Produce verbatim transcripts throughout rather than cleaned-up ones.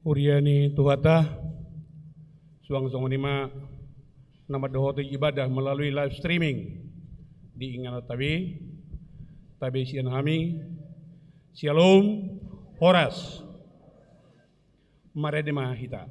Huria ni Tuhanta, suang songon i ma na mandohoti ibadah melalui live streaming di inganan tabi, tabe sian hami. Syalom, horas. Marende ma hita.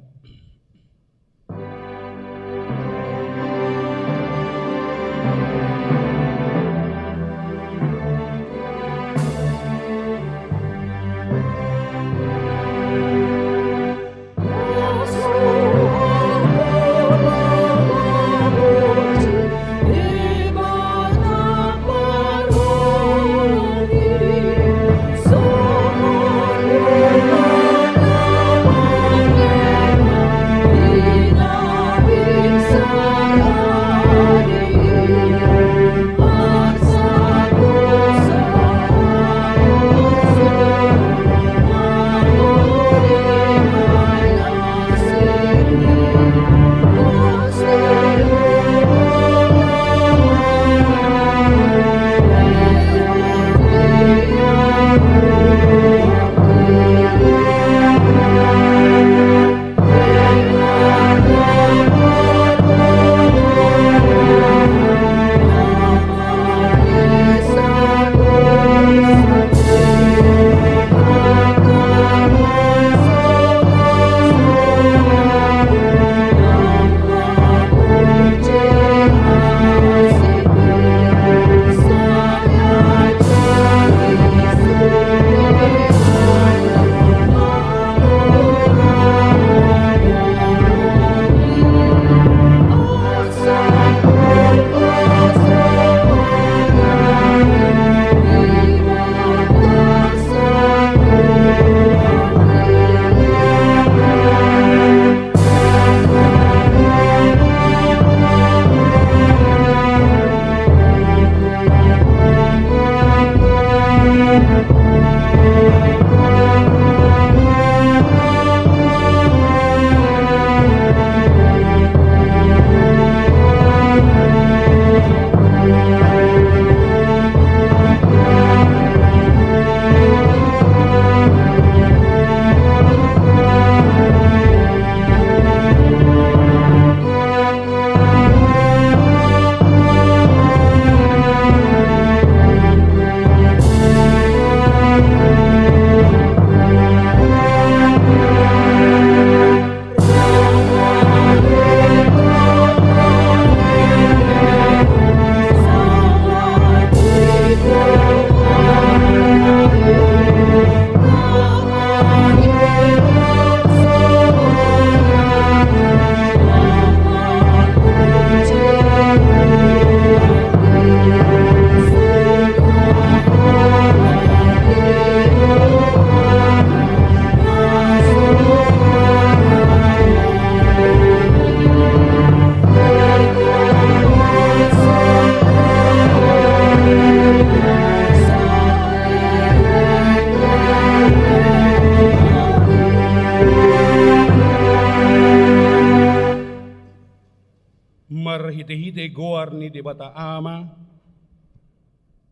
Marhitehite goar ni Debata Ama,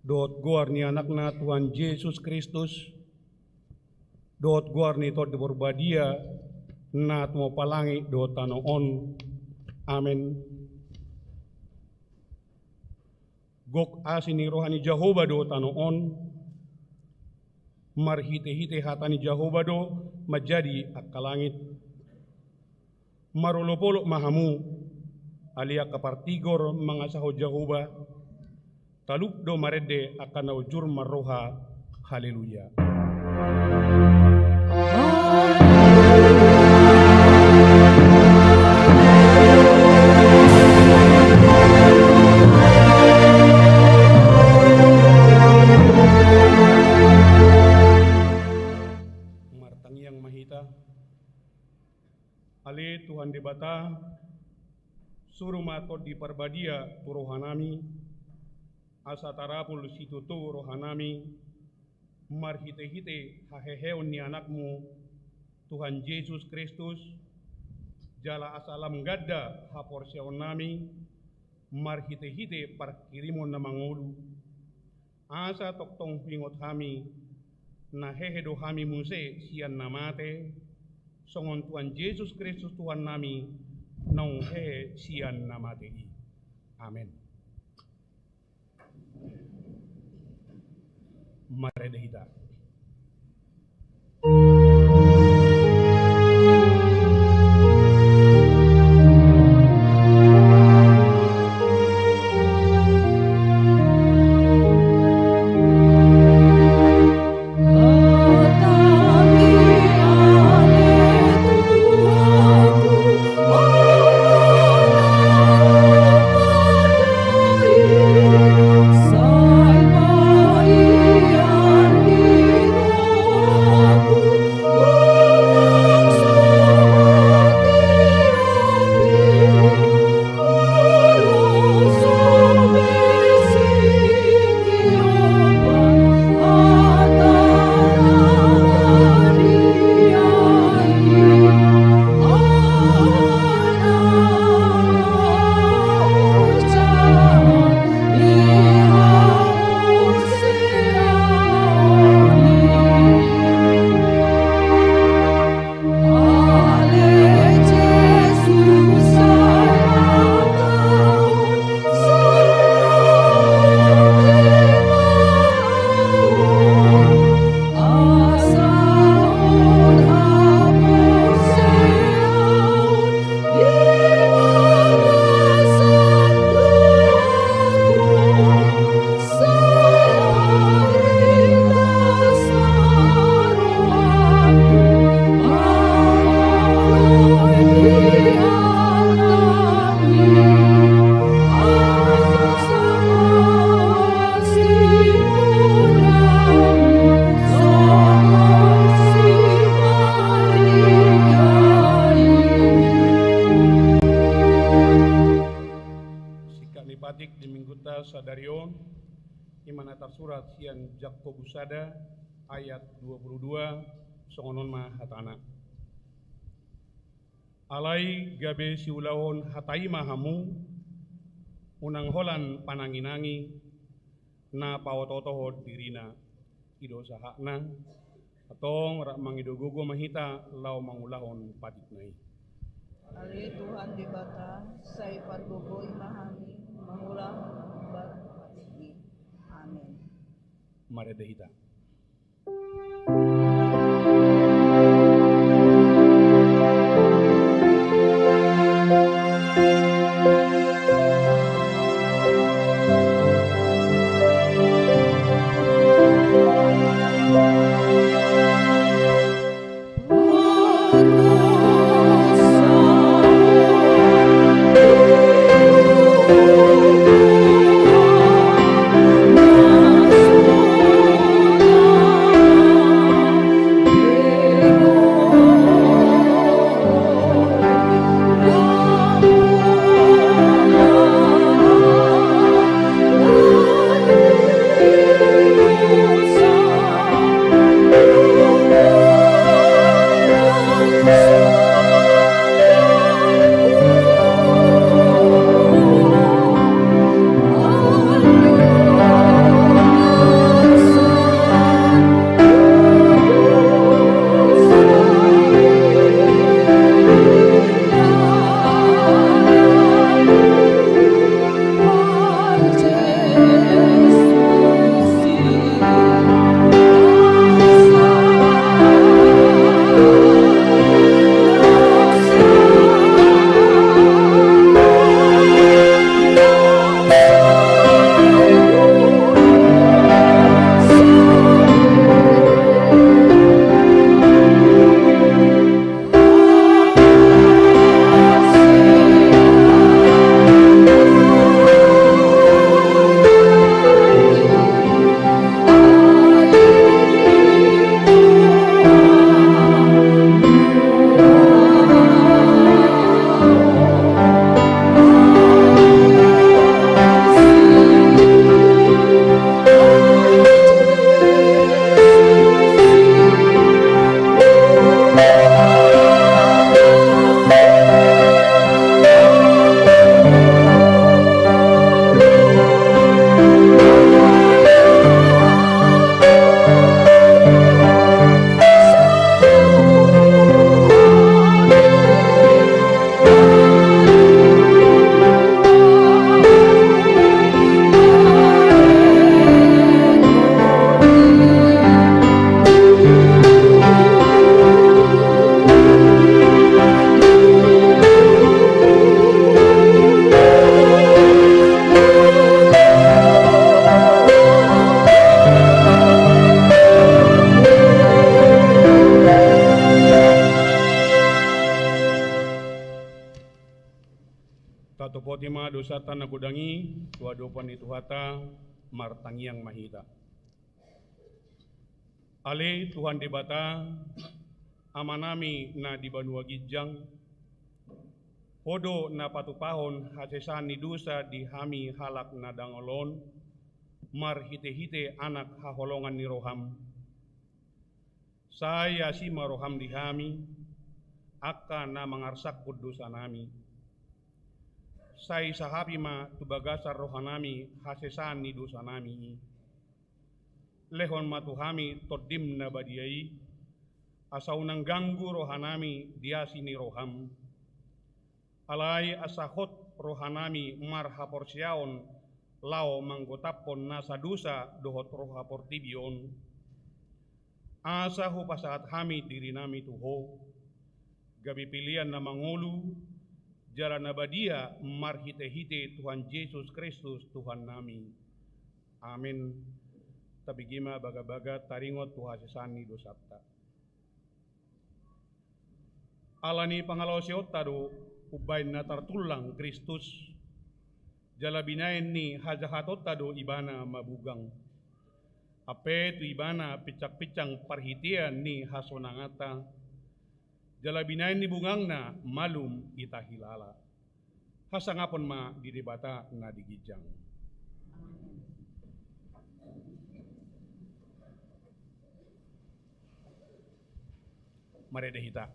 dohot goar ni Anakna Tuhan Jesus Kristus, dohot goar ni Tondi Porbadia, na tumompa langit dohot tano on. Amen. Gok asi ni roha ni Jahowa do tano on, marhitehite hata ni Jahowa do manjadi angka langit. Marolopolop ma hamu, ale angka partigor mangasahon Jahowa, talup do marende angka na jujur marroha. Haleluya. Martangiang ma hita. Ale Tuhan Debata, suru ma Tondi Parbadia tu rohanami, Asa tarapul situtu rohanami marhitehite haheheon ni Anakmu, Tuhan Jesus Kristus, jala asa lam ganda haporseaonnami marhitehite parkirimon na mangolu, asa tongtong huingot hami, na hehe do hami muse sian na mate, songon Tuhan Jesus Kristus Tuhannami naung hehe sian na mate i. Amen. Marende hita. Singkat ni patik di minggunta sadari on, i ma na tarsurat sian Jakobus sada ayat dua puluh dua, songon on ma hatana. Alai gabe siulahon hata i ma hamu, unang holan pananginangi, na paotootohon dirina. I do sahatna. Antong rap mangido gogo ma hita laho mangulahon patikna i. Ale Tuhan Debata, sai pargogoi ma hami mangulahon patik i. Amen. Marende hita. Dosanta na godang i tu adopan ni Tuhanta, martangiang ma hita. Ale Tuhan Debata, Amanami na di banua ginjang, Ho do na patupahon hasesaan ni dosa di hami halak na dangol on, marhitehite Anak haholongan ni roham. Sai asi ma roham di hami, angka na mangarsakkon dosanami. Sai sahapi ma tu bagasan rohanami hasesaan ni dosanami i. Lehon ma tu hami Tondim na badia i, asa unang ganggu rohanami di asi ni roham. Alai asa hot rohanami marhaporseaon laho manggotaphon nasa dosa dohot roha portibi on. Asa hupasahat hami dirinami tu Ho, gabe pelean na mangolu, jala na badia marhitehite Tuhan Jesus Kristus Tuhannami. Amen. Tabege ma bagabaga taringot tu hasesaan ni dosanta. Ala ni pangalaosionta do umbahen na tartullang Kristus, jala binahen ni hajahatonta do Ibana mabugang. Ampe tu Ibana pinsangpinsang parhitean ni hasonanganta, jala binahen ni bugangna malum hita hilala. Hasangapon ma di Debata na di ginjang. Marende hita.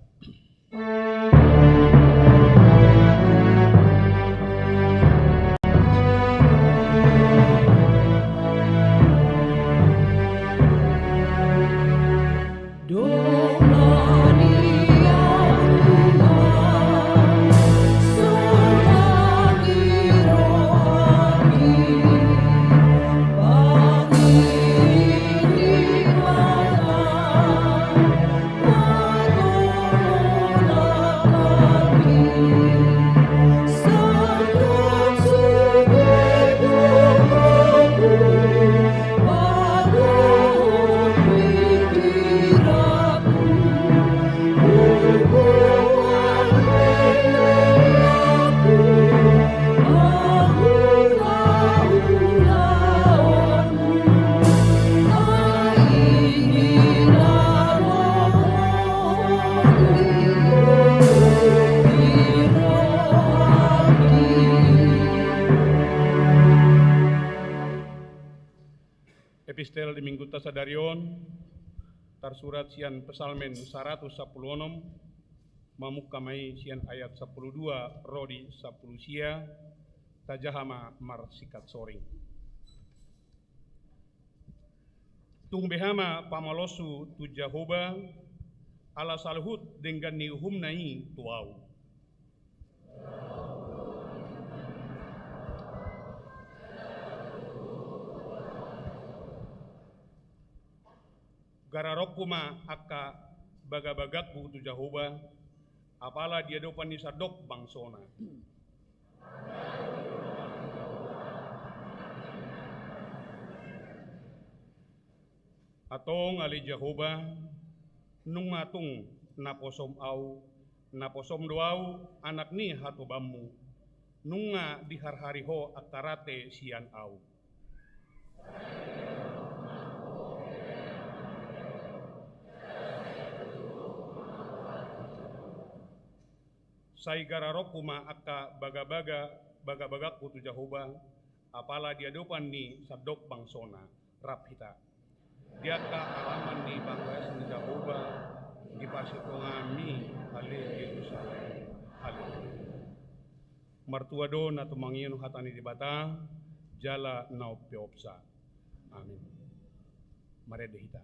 Epistel di minggunta sadari on tarsurat sian Psalmen saratus sampulu onom, mamungka ma i sian ayat sampulu dua ro di sampulu sia. Tajaha ma marsingkat soring. Tung beha ma pamalosu tu Jahowa, ala saluhut denggan ni uhumna i tu ahu. Gararonku ma angka bagabagangku tu Jahowa, apala di adopan ni sandok bangsona. Antong ale Jahowa, nunga tung naposom ahu, naposom do ahu anak ni hatobanmu, nunga diharhari ho angka rante sian ahu. Sai gararonku ma angka bagabaga, bagabagangku tu Jahowa, apala di adopan ni sandok bangsona. Rap hita. Di angka alaman ni panggoasan ni Jahowa, di parsitongaanmi, ale Jerusalem. Haleluya. Martua do na tumangihon hata ni Debata, jala na umpeopsa. Amin. Marende hita.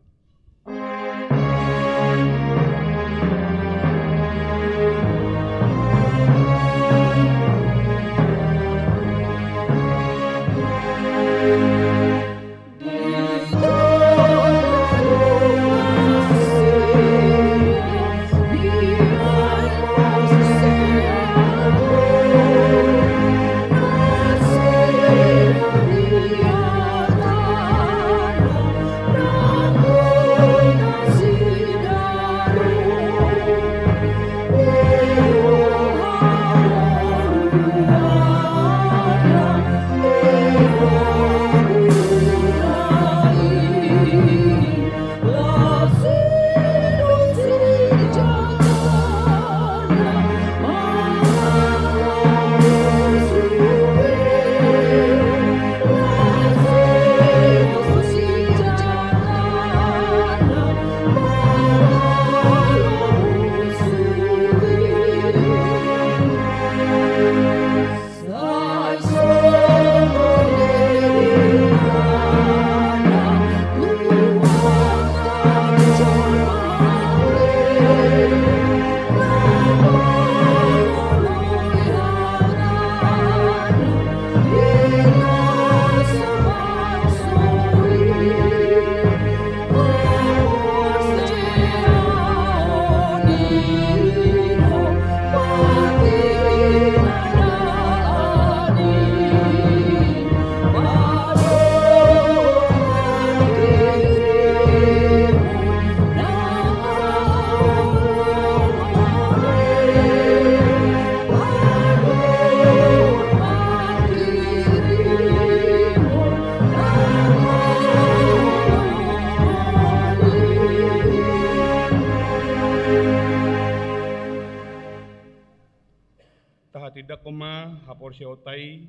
Tahatindangkon ma haporseaonta i,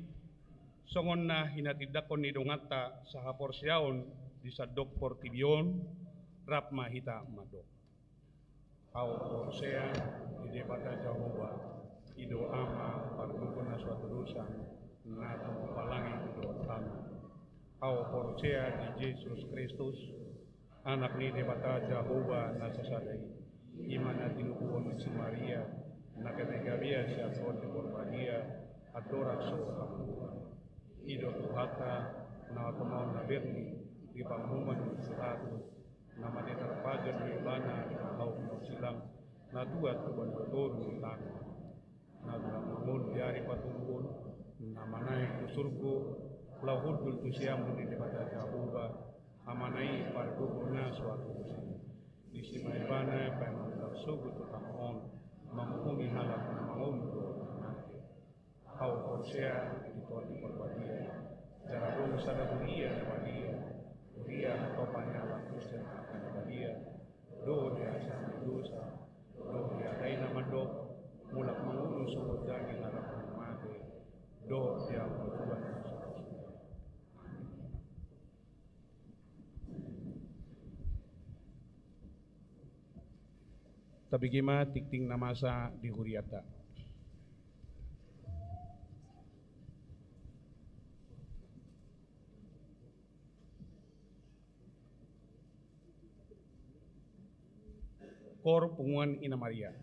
songon na hinatindangkon ni donganta sahaporseaon di sandok portibi on, rap ma hita mandok. Ahu porsea di Debata Jahowa, i do Ama pargogo na so hatudosan, na tumompa langit dohot tano. Ahu porsea di Jesus Kristus, Anak ni Debata Jahowa na sasada i, i ma na tinubuhon ni si Maria, na gabe-gabean sian Tondi Porbadia, andorang so habubuhan. I do Tuhanta, na otomaon na berni, di panguhuman ni si Pilatus, na mate tarpajal do ibana di pangalahon silang, na tuat tu banua toru ni tano. Na tuat mangolu di ari patoluhon, na manaek tu surgo, laho hundul tu siamun ni Debata Jahowa, Amana i pargogo na so hatudosan. Disi ma ibana paima unang sogot tu tano on, manguhumi halak na mangolu dohot na mate. Ahu porsea di Tondi Porbadia, jala adong sada huria na badia, huria hatopan ni halak Kristen angka na badia, dohot di hasesaan ni dosa, dohot di ateate na mandok, mulak mangolu songon daging halak na mate, dohot di hangoluan na so ra suda. Tabege ma tingting na masa di huriata. Kor Punguan Ina Maria.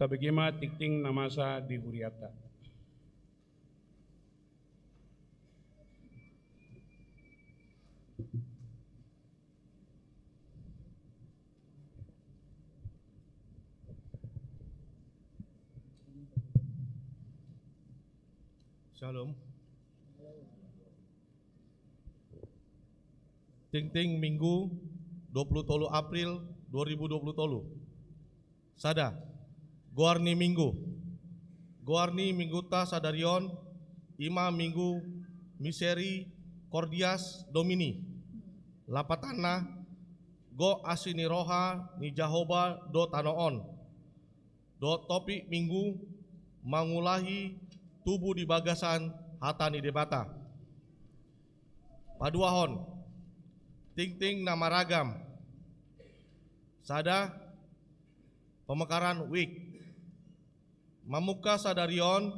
Tabege ma tingting na masa di hurianta. Shalom. Tingting Minggu, dua puluh tolu April dua ribu dua puluh tolu. Sada, goar ni Minggu. Goar ni Minggunta sadari on, i ma Minggu Misericordias Domini. Lapatanna, gok asi ni roha ni Jahowa do tano on. Dohot topik Minggu, mangulahi tubu di bagasan hata ni Debata. Paduahon, tingting na maragam. Sada, pemekaran wijk. Mamungka sadari on,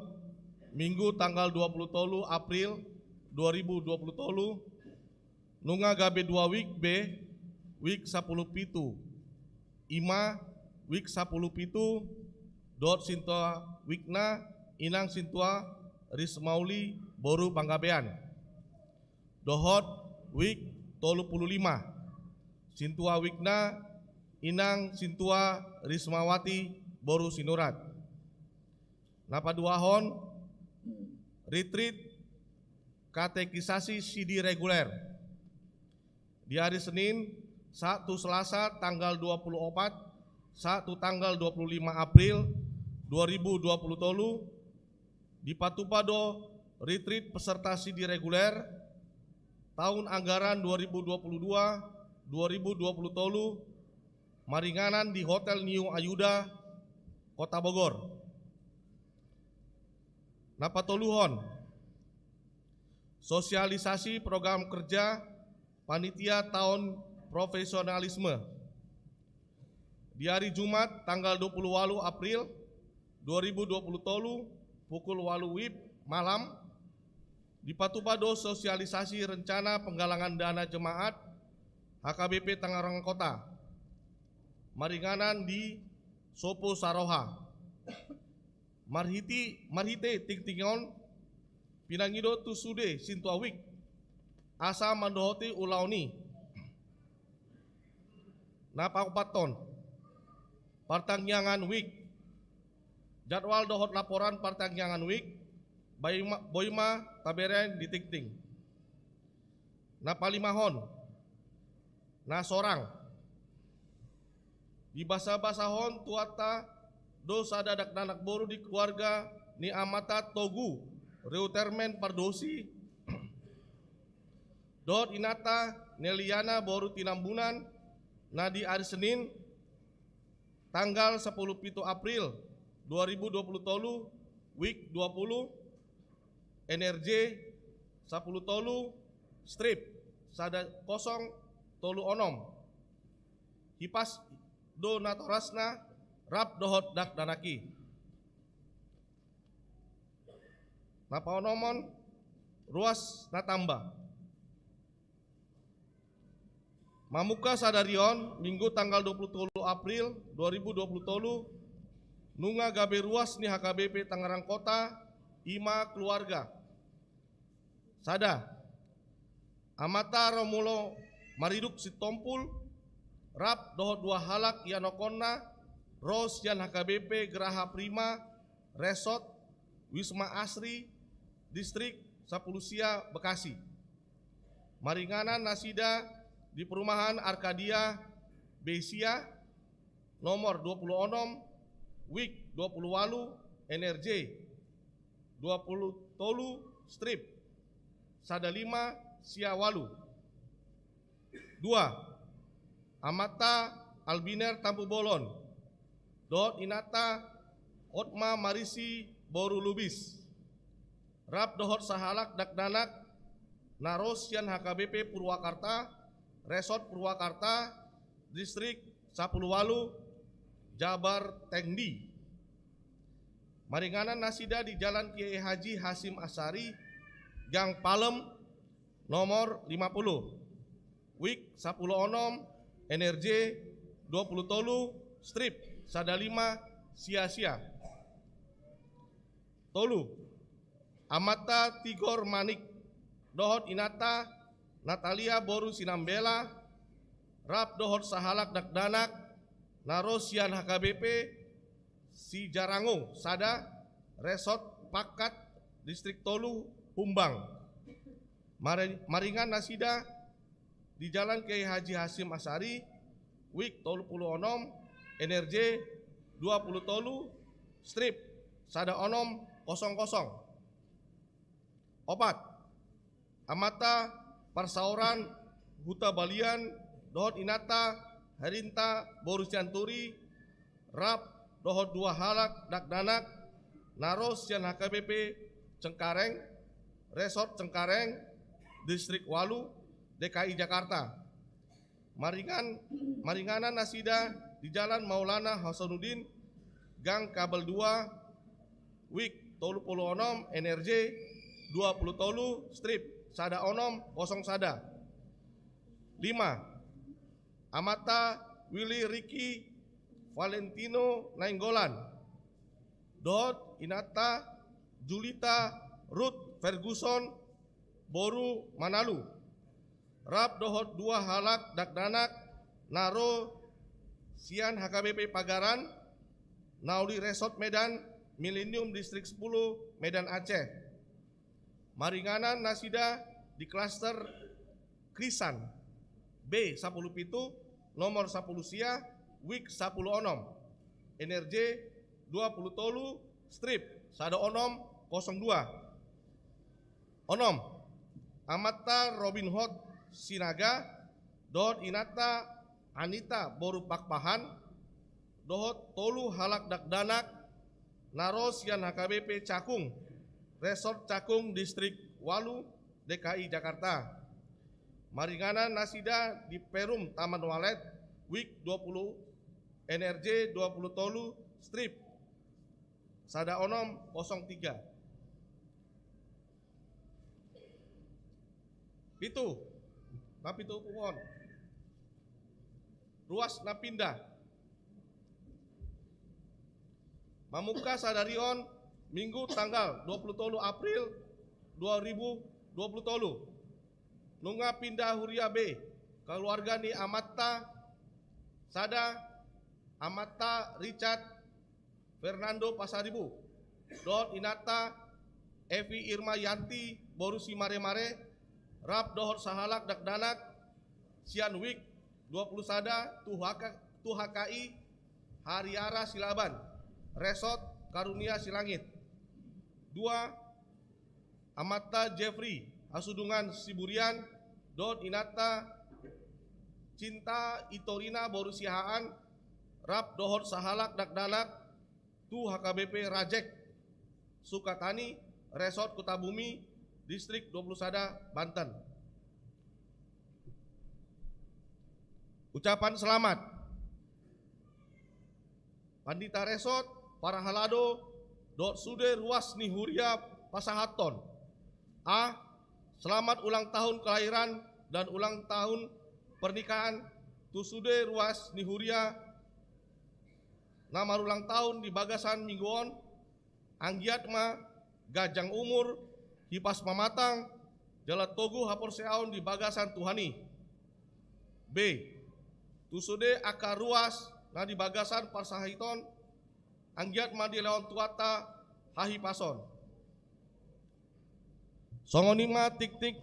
Minggu tanggal dua puluh tolu April dua ribu dua puluh tolu, nunga gabe dua wijk be, wijk sapuluh pitu. I ma, wijk sapuluh pitu, dohot sintua wijk na, inang sintua Rismauli boru Panggabean. Dohot wijk tolu puluh lima. Sintua wijk na, inang sintua Rismawati boru Sinurat. Na paduahon, retreat katekisasi sidi reguler. Di ari Senin, sahat tu Selasa tanggal dua puluh opat, sahat tu tanggal dua puluh lima April dua ribu dua puluh tolu, dipatupa do retreat peserta sidi reguler taon anggaran dua ribu dua puluh dua, dua ribu dua puluh tolu, maringanan di Hotel New Ayuda, Kota Bogor. Na patoluhon, sosialisasi program kerja panitia taon profesionalisme. Di ari Jumat tanggal dua puluh walu April dua ribu dua puluh tolu, pukul walu wib malam, dipatupa do sosialisasi rencana penggalangan dana jemaat H K B P Tangerang Kota, maringanan di Sopo Saroha. Marhite, marhite tingting on, pinangido tu sude sintua wijk asa mandohoti ulaon i. Na paopathon, partangiangan wijk. Jadwal dohot laporan partangiangan wijk boi ma, boi ma tabereng di tingting. Na palimahon, na sorang. Dibasabasahon Tuhanta do sada dakdanak boru di keluarga ni amanta Togu Reutermen Pardosi dohot inanta Neliana boru Tinambunan, na di ari Senin tanggal sapuluh pitu April dua ribu dua puluh tolu, wijk dua puluh, N R J sapuluh tolu, strip sada kosong tolu onom. Hipas do natorasna rap dohot dakdanak i. Na paonomhon, ruas na tamba. Mamungka sadari on, Minggu tanggal dua puluh tolu April dua ribu dua puluh tolu, nunga gabe ruas ni H K B P Tangerang Kota, i ma keluarga. Sada, amanta Romulo Mariduk Sitompul, rap dohot dua halak ianakhonna, ro sian H K B P Graha Prima Resort, Wisma Asri, Distrik sapuluh sia, Bekasi. Maringanan nasida di perumahan Arkadia B sia, nomor dua puluh onom, wijk dua puluh walu, N R J dua puluh tolu, strip sada lima sia walu. Dua, amanta Albiner Tampubolon dohot inanta Hotma Marisi boru Lubis, rap dohot sahalak dakdanak na ro sian H K B P Purwakarta, Resort Purwakarta, Distrik sapuluh walu, Jabar Tengdi. Maringanan nasida di Jalan Kiai Haji Hasyim Asy'ari, Gang Palem, nomor lima puluh, wijk sapuluh onom, N R J dua puluh tolu, strip sada lima, sia-sia. Tolu, amanta Tigor Manik dohot inanta Natalia boru Sinambela, rap dohot sahalak dakdanak na ro sian H K B P Sijarango sada, Resort Pakkat, Distrik tolu, Humbang. Mari-, maringan nasida di Jalan Kiai Haji Hasyim Asy'ari, WIK tolu pulu onom, N R J dua pulu tolu, strip sada onom kosong kosong. Opat, amanta parsaoran Hutabalian dohot inanta Herinta boru Sianturi, rap dohot dua halak dakdanak na ro sian H K B P Cengkareng, Resort Cengkareng, Distrik walu, D K I Jakarta. Maringan-, maringanan nasida di Jalan Maulana Hasanuddin, Gang Kabel dua, WIK tolu pulu onom, N R J dua pulu tolu, strip sada onom kosong sada. Lima, amanta Willy Ricky Valentino Nainggolan dohot inanta Julita Ruth Ferguson boru Manalu, rap dohot dua halak dakdanak na ro sian H K B P Pagaran, na uli Resort Medan, Millennium, Distrik sepuluh, Medan Aceh. Maringanan nasida di klaster Krisan, B sapuluh pitu, nomor sapuluh sia, WIK sapuluh onom, N R J dua pulu tolu, strip sada onom kosong dua. Onom, amanta Robin Hot Sinaga dohot inanta Anita boru Pakpahan, dohot tolu halak dakdanak na ro sian H K B P Cakung, Resort Cakung, Distrik walu, D K I Jakarta. Maringanan nasida di Perum Taman Walet, WIK dua puluh, N R J dua puluh tolu, strip sada onom kosong tiga. Pitu, na pitu pohon. Ruas na pinda. Mamungka sadari on, Minggu tanggal dua puluh tolu April dua ribu dua puluh tolu. Nunga pinda huria B, keluarga ni amanta sada, amanta Richard Fernando Pasaribu, dohot inanta Evi Irma Yanti boru Simaremare, rap dohot sahalak dakdanak sian WIK dua puluh sada tu H K, tu H K I Hariara Silaban, Resort Karunia Silangit. Dua, amanta Jeffrey Hasudungan Siburian, dohot inanta Cinta Itorina boru Siahaan, rap dohot sahalak dakdanak tu H K B P Rajek Sukatani, Resort Kutabumi, Distrik dua puluh sada, Banten. Ucapan selamat. Pandita Resort, parhalado, dohot sude ruas ni huria pasahathon. A, selamat ulang tahun kelahiran dan ulang tahun pernikahan tu sude ruas ni huria na marulang tahun di bagasan minggu on, anggiat ma ganjang umur, hipas mamatang, jala togu haporseaon di bagasan Tuhan i. B, tu sude angka ruas na di bagasan parsahiton, anggiat ma dilehon Tuhanta hahipason. Songon i ma tiktik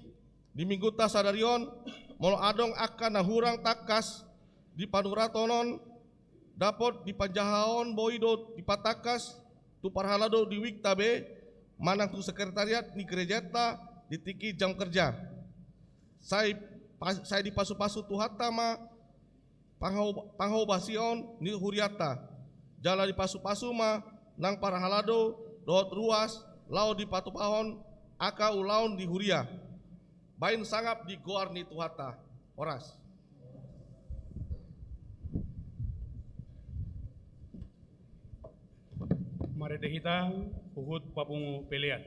di minggunta sadari on, molo adong angka na hurang tangkas di panuraton on, dapot dipanjahaon boi do dipatangkas tu parhalado di WIK-ta be, manang tu sekretariat ni gerejanta di tingki jam kerja. Sai pa-, sai dipasupasu Tuhanta ma panghau-, panghaobasion ni hurianta. Jala dipasupasu ma nang parhalado dohot ruas laho dipatupahon angka ulaon di huria. Baen sangap di goar ni Tuhanta. Horas. Marende hita huhut papungu pelean.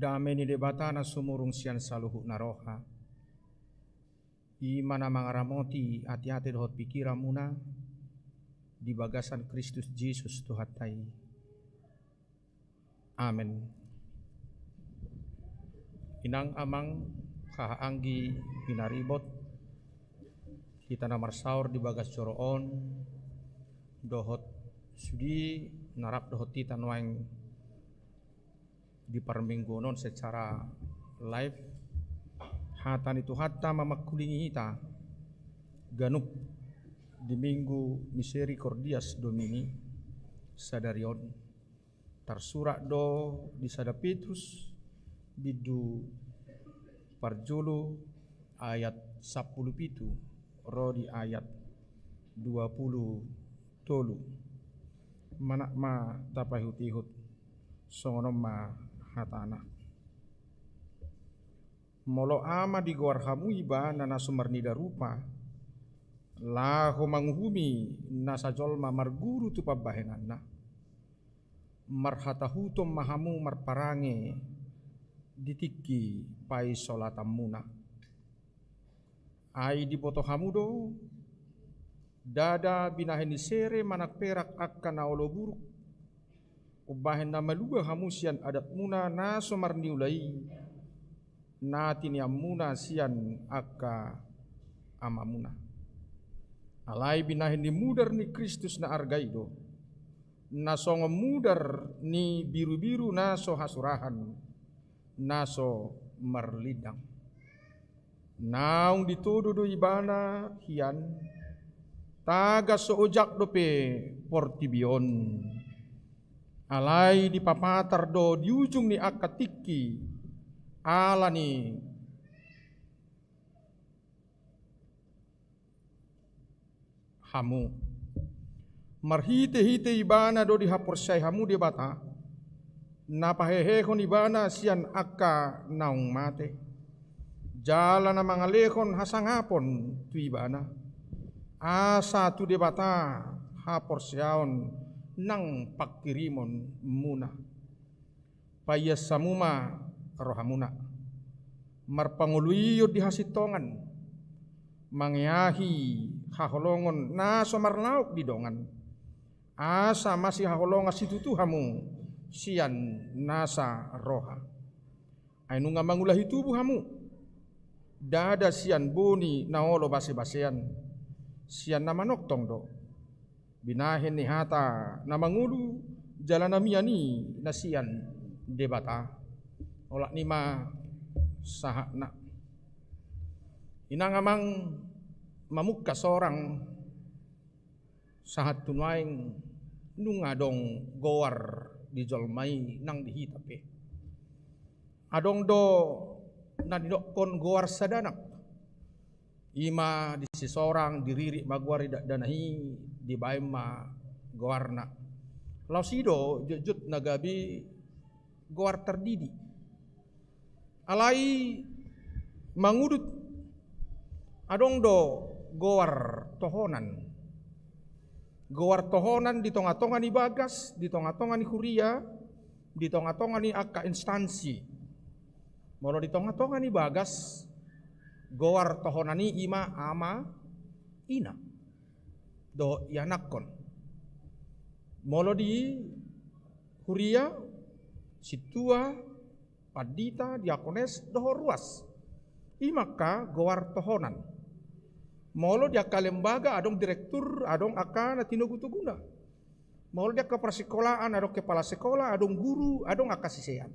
Dame ni Debata na sumurung sian saluhut na roha, i ma na mangaramoti ateate dohot pingkiranmuna di bagasan Kristus Jesus Tuhanta i. Amen. Inang amang, haha anggi pinaribot, hita na marsaor di bagas joro on, dohot sude na rap dohot hita nuaeng di parmingguon on secara live. Hata ni Tuhanta ma mangkulingi hita ganup di Minggu Misericordias Domini sadari on. Tarsurat do di sada Petrus bindu parjolo ayat sampulu pitu ro di ayat dua pulu tolu. Manat ma tapaihut-ihut, songon on ma hatana. Molo ama digoar hamu ibana na so marnida rupa, laho manguhumi nasa jolma marguru tu pambahenanna, marhatahuton ma hamu marparange di tingki paisolatanmuna. Ai diboto hamu do, ndada binahen ni sere manang perak angka na olo buruk, umbahen na malua hamu sian adatmuna na so marniula i, na tinianmuna sian angka amamuna. Alai binahen ni mudar ni Kristus na arga i do, na songon mudar ni birubiru na so hasurahan, na so marlindang. Naung ditodo do ibana hian, tagan so ojak dope portibi on. Alai dipapatar do di ujung ni angka tingki, ala ni hamu. Marhitehite ibana do dihaporseai hamu Debata, na pahehehon ibana sian angka naung mate, jala na mangalehon hasangapon tu ibana, asa tu Debata haporseaon nang pangkirimonmuna. Paias hamu ma rohamuna, marpangoluion di hasintongan, mangeahi haholongon na so marlaok di dongan, asa masihaholongan situtu hamu sian nasa roha. Ai nunga mangulahi tubu hamu, ndada sian boni na olo basebasean, sian na manongtong do. Binahen ni hata na mangolu jala na mian i na sian Debata. Olat ni ma sahatna. Inang amang, mamungka sorang sahat tu nuaeng nunga adong goar di jolma i nang di hita pe. Adong do na nidokkon goar sadanak. I ma disi sorang, diririt ma goar i, dakdanak i dibaen ma goarna. Laos i do jotjot na gabe goar tardidi. Alai mangudut adong do goar tohonan. Goar tohonan di tongatonga ni bagas, di tongatonga ni huria, di tongatonga ni angka instansi. Molo di tongatonga ni bagas, Goar tohonan i ima ama, ina dohot ianakhon. Molo di huria, sintua, pandita, diakones dohot ruas. Ima angka goar tohonan. Molo di angka lembaga adong direktur, adong angka na tinogutoguna. Molo di angka parsikolaan adong kepala sekolah, adong guru, adong angka sisean.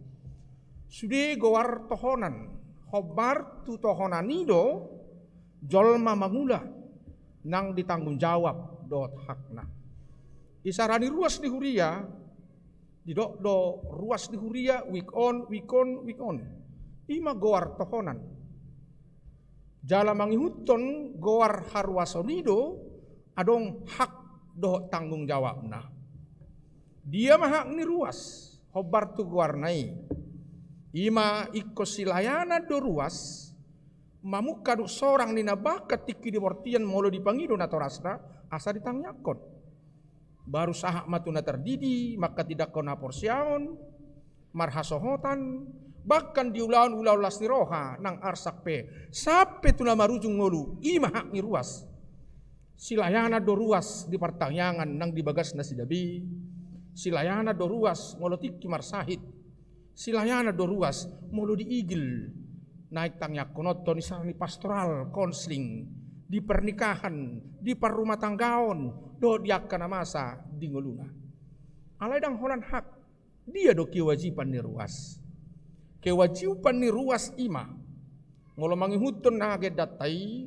Sude goar tohonan, hombar tu tohonan i do jolma mangula nang ditanggung jawab dohot hakna. Isarani ruas di huria, didok do ruas di huria, wijk on, wijk on, wijk on. Ima goar tohonan. Jala mangihuthon goar haruason i do adong hak dohot tanggung jawabna. Dia ma hak ni ruas hombar tu goarna i? Ima ingkon silayanan do ruas, mamungka dung sorang ni na bahat tingki di bortian molo dipangido natorasna, asa ditangiangkon. Baru sahat ma tu na tardidi, manghatindanghon haporseaon, marhasohotan, bahkan di ulaon-ulaon las ni roha nang arsak pe, sampe tu na marujung ngolu, ima hak ni ruas. Silayanan do ruas di partangiangan nang di bagas nasida be. Silayanan do ruas molo tingki marsahit. Silayanan do ruas molo diigil. Naeng tangiangkononta isarani pastoral, konseling, di pernikahan, di parrumatanggaon, dohot di angka na masa di ngoluna. Alai ndang holan hak. Dia do kewajiban ni ruas? Kewajiban ni ruas ima, molo mangihuthon na agendanta i,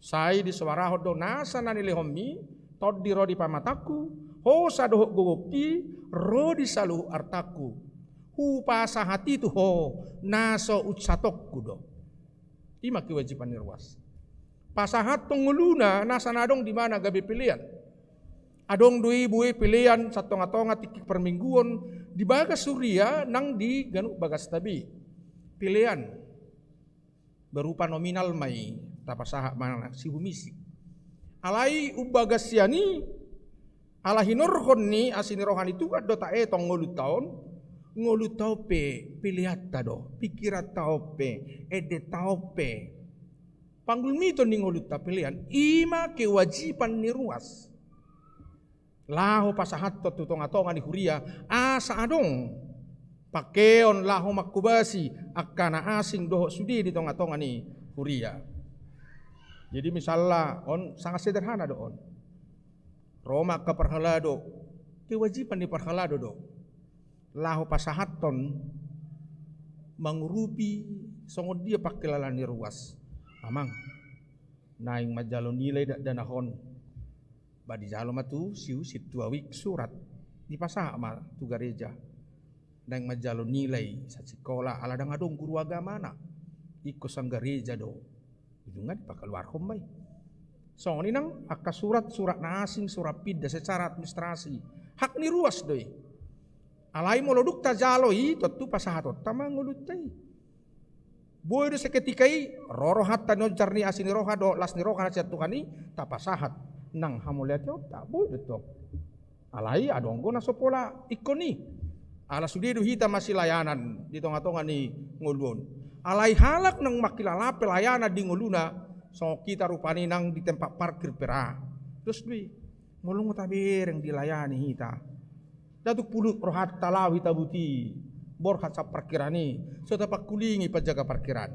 sai disoarahon do nasa na nilehonmi: Tondi ro di pamatangku, hosa dohot gogongki ro di saluhut artangku. Hupasahat i tu ho na so unsatonku do. Ima kewajiban ni ruas. Pasahathon ngoluna nasa na adong di mana gabe pelean. Adong do i bue pelean satongatonga tingki parmingguon di bagas huria nang di ganup bagasta be. Pelean berupa nominal ma i, tapasahat ma na sihumisi. Alai umbagas sian i, ala hinorhon ni asi ni roha ni Tuhan do taetong ngolunta on. Ngolunta on pe peleanta do, pikiranta on pe, endenta on pe, panggulmiton ni ngolunta pelean. Ima kewajiban ni ruas. Laho pasahathon tu tongatonga ni huria, asa adong pangkeon laho manghobasi angka na asing dohot sude di tongatonga ni huria. Jadi misalna on, sangat sederhana do on. Ro ma angka parhalado, kewajiban ni parhalado do laho pasahathon, mangurupi songon dia pangkilalaan ni ruas. Amang, naeng manjalo nilai dakdanak on. Ba dijalo ma tu si, sintua wijk surat, dipasahat ma tu gareja. Naeng manjalo nilai sasikola, ala ndang adong guru agamana. Ingkon sian gareja do. Ujungna dipakaluarhon ma i. Songon i nang angka surat, surat na asing, surat pinda secara administrasi. Hak ni ruas do i. Alai molo dung tajalo i, tontu pasahatonta ma ngolunta i. Boi do seketika i, ro rohanta nionjar ni asi ni roha dohot las ni roha na sian Tuhan i, tapasahat nang hamauliateonta, boi do tong. Alai adong do na so pola ingkon i. Ala sude do hita masilayanan di tongatonga ni ngolu on. Alai halak naung mangkilala pelayanan di ngoluna, songon hita rupani nang di tempat parkir pe ra. Dos do i. Molo nga tabereng dilayani hita, ndang tung pulut rohanta laho hita buti borhat sian parkiran i, so tapangkulingi panjaga parkiran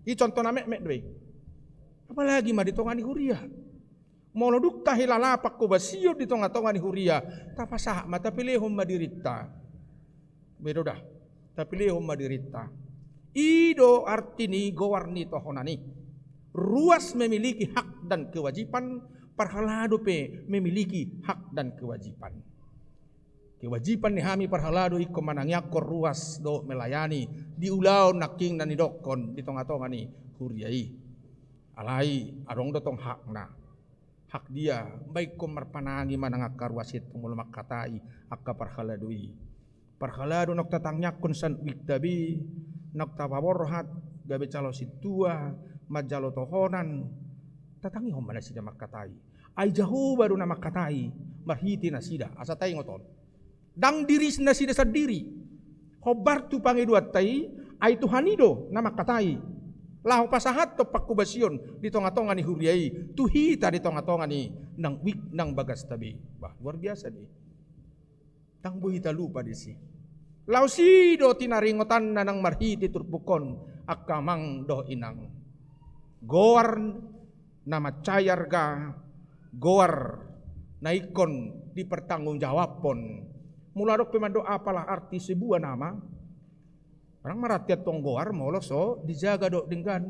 i. Contoh na metmet do i. Apalagi ma di tonga ni huria. Molo dung tahilala panghobasion di tongatonga ni huria, tapasahat ma, tapelehon ma dirinta. Boi do da, tapelehon ma dirinta. I do arti ni goar ni tohonan i. Ruas memiliki hak dan kewajiban, parhalado pe memiliki hak dan kewajiban. Kewajiban ni hami parhalado ingkon manangiangkon ruas dohot melayani di ulaon nangkin na nidokkon di tongatonga ni huria i. Alai adong do tong hakna. Hak dia, ba ingkon marpanangi ma nang angka ruas i tong molo mangkatai angka parhalado i. Parhalado naung tatangiangkon sian wikta be, naung tapaborhat gabe calon sintua, manjalo tohonan, tatangihon ma nasida mangkatai. Ai Jahowa do na mangkatai marhite nasida, asa taingot on. Ndang diri nasida sandiri. Hombar tu pangidoanta i, ai Tuhan i do na mangkatai. Laho pasahathon pangkobasion di tonga-tonga ni huria i, tu hita di tonga-tonga ni nang wijk nang bagasta be. Bah, luar biasa do i. Ndang boi hita lupa disi. Laos i do tinaringotanna nang marhite turpuk on, angka amang dohot inang. Goar na mansai arga, goar na ingkon dipertanggungjawabhon. Molo adong pe mandok apalah arti sebuah nama, ndang mararti antong goar molo so dijaga dohot denggan.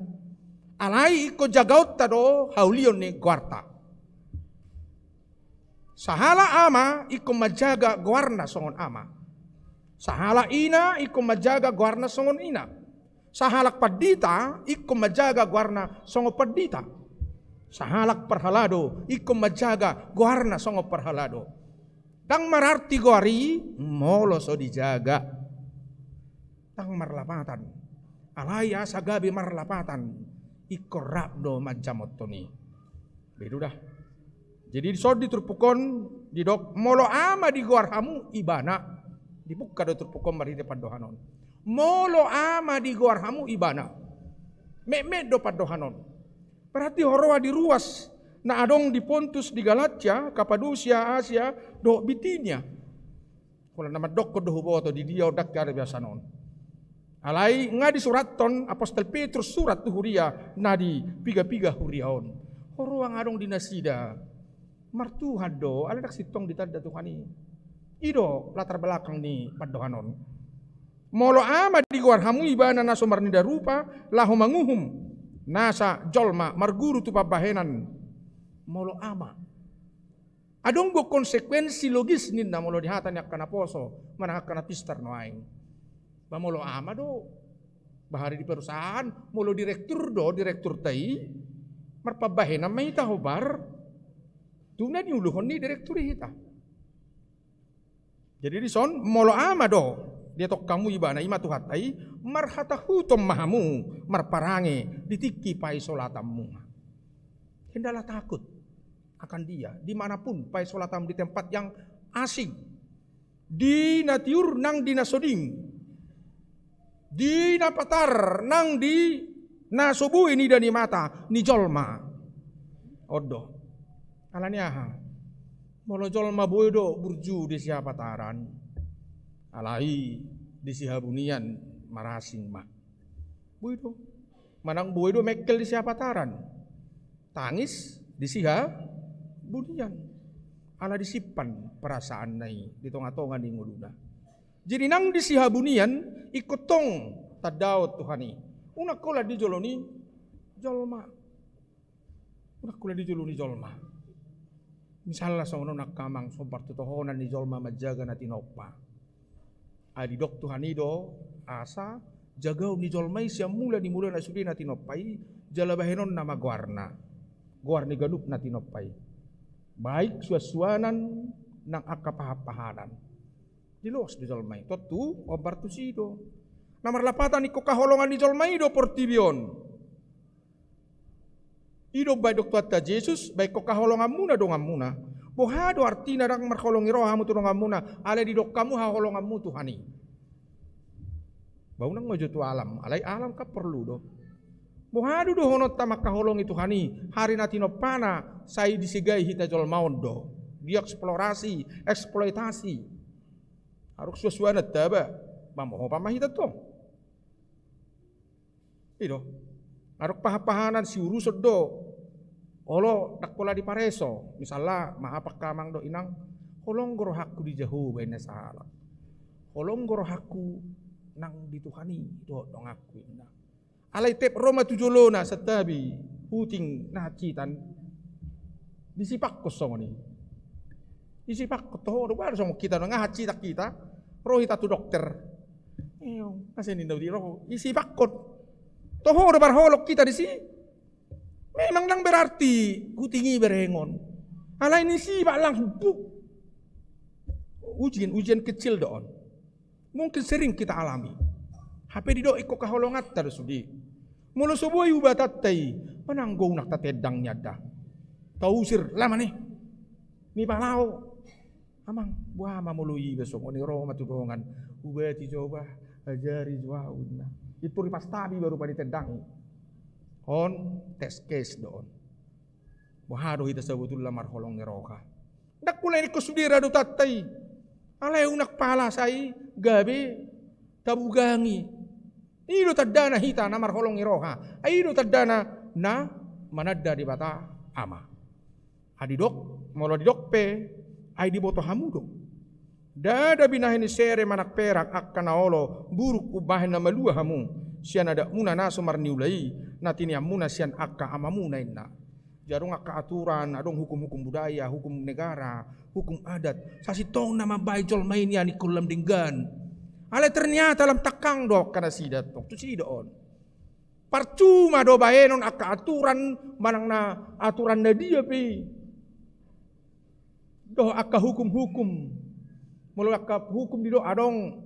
Alai ingkon jagaonta do haulion ni goarta. Sahalak ama ingkon manjaga goarna songon ama. Sahalak ina ingkon manjaga goarna songon ina. Sahalak pandita ingkon manjaga goarna songon pandita. Sahalak parhalado ingkon manjaga goarna songon parhalado. Ndang mararti goar i molo so dijaga. Ndang marlapatan. Alai asa gabe marlapatan, ingkon rap do manjamothon i. Bedu dah. Jadi dison di turpuk on didok, molo ama digoar hamu ibana. Dibuka do turpuk on marhite pandohan on. Molo ama digoar hamu ibana. Metmet do pandohan on. Berarti huroha di ruas na adong di Pontus, di Galatia, Kapadosia, Asia, dohot Bitinia. Holan na mandokkon do huboto di dia on, ndang hea do biasana on. Alai nga disurathon apostel Petrus surat tu huria na di piga-piga huria on. Huroha nga adong di nasida. Martuhan do, alai ndang sintong ditanda Tuhan i. I do latar belakang ni pandohan on. Molo ama digoar hamu ibana na so marnida rupa, laho manguhum nasa jolma marguru tu pambahenan. Molo ama. Adong do konsekuensi logis ninna molo di hata ni angka naposo, manang angka napistar nuaeng. Ba molo ama do, bahari di perusahaan, molo direktur do, direkturta i, marpambahenan ma hita hombar, tu na niuluhon ni direktur i hita. Jadi dison, molo ama do, dietong hamu ibana, i ma Tuhanta i, marhatahuton ma hamu, marparange, di tingki paisolatanmuna. Hendaklah takut akan dia, di mana pun paisolatanmu, di tempat yang asing, di na tiur nang di na so ding, di na patar nang di na so boi nida ni mata ni jolma. On do. Alani aha? Molo jolma boi do burju di sihapataran, alai di sihabunian marasing ma. Boi do. Manang boi do mengkel di sihapataran, tangis di sihabunian. Ala disimpan perasaanna i di tonga-tonga ni ngoluna. Jadi nang di sihabunian ingkon tong tandaon Tuhan i. Unang holan di jolo ni jolma. Unang holan di jolo ni jolma. Misalna songon on angka amang, sombar tu tohonan ni jolma manjaga na tinompa. Ai didok Tuhan i do, asa jagaon ni jolma i sian mula ni mula na sude na tinompa i, jala bahenonna ma goarna. Goar ni ganup na tinompa i. Baik suansuanan nang angka pahanpahanan. Jadi loas do jolma i, tontu hombar tusi do. Na marlapatan ingkon haholongan ni jolma i do portibi on. I do umbaen didok Tuhanta Jesus, baen hamu haholonganmuna donganmuna. Boha do artina ndang marholongi roha hamu tu donganmuna, alai didok hamu haholonganmu Tuhan i. Ba unang manjou tu alam, alai alam kan porlu do. Boha do dohononta mangkaholongi Tuhan i, hari na tinompana sai disegai hita jolma on do. Dieksplorasi, eksploitasi. Adong suansuananta ba, mamohopan ma hita tong. I do. Adong pahanpahanan siuruson do. Olo ndang pola dipareso. Misalna, maha angka amang dohot inang, holong do rohangku di Jahowa, inna sahalak. Holong do rohangku nang di Tuhan i dohot donganku, inna. Alai tiap ro ma tu jolona santabi huting na hansitan, disipakkon songon i. Disipakkon, toho do, baru songon hita do, nga hansitan hita, ro hita tu dokter. Eo, asa ninna di ro, disipakkon. Toho do parholong hita disi. Memang ndang berarti huting i berengon. Alai disipak langsung, buk. Ujian, ujian kecil do on. Mungkin sering kita alami. Hape didok ingkon haholonganta do sude. Molo so boi ubatanta i, manang gounak tatendang nian da. Tausir, lama ni. Nipalao. Amang, boha ma molo iba songon i, ro ma tu dongan. Ubati jo bah, ajari jo ahu, inna. Itu ripas tabi baru pa ditendangi. On test case do on. Boha do hita sabotulna marholong ni roha? Ndang pola ingkon sude radotanta i. Alai unang pala sai gabe tabugangi. I do tandana hita na marholong ni roha. Ai i do tandana na mananda Debata Ama. Ai didok, molo didok pe, ai diboto hamu do. Ndada binahen ni sere manang perak angka na olo buruk umbahen na malua hamu sian adatmuna na so marniula i, na tinianmuna sian angka amamuna inna. Jadi adong angka aturan, adong hukum-hukum budaya, hukum negara, hukum adat. Sasintongna mambahen jolma i nian ingkon lam denggan. Alai ternyata lam tangkang do angka nasida tong, tusi do on. Parcuma do bahenon angka aturan, manang na aturan na dia pe i. Dohot angka hukum-hukum. Molo angka hukum didok adong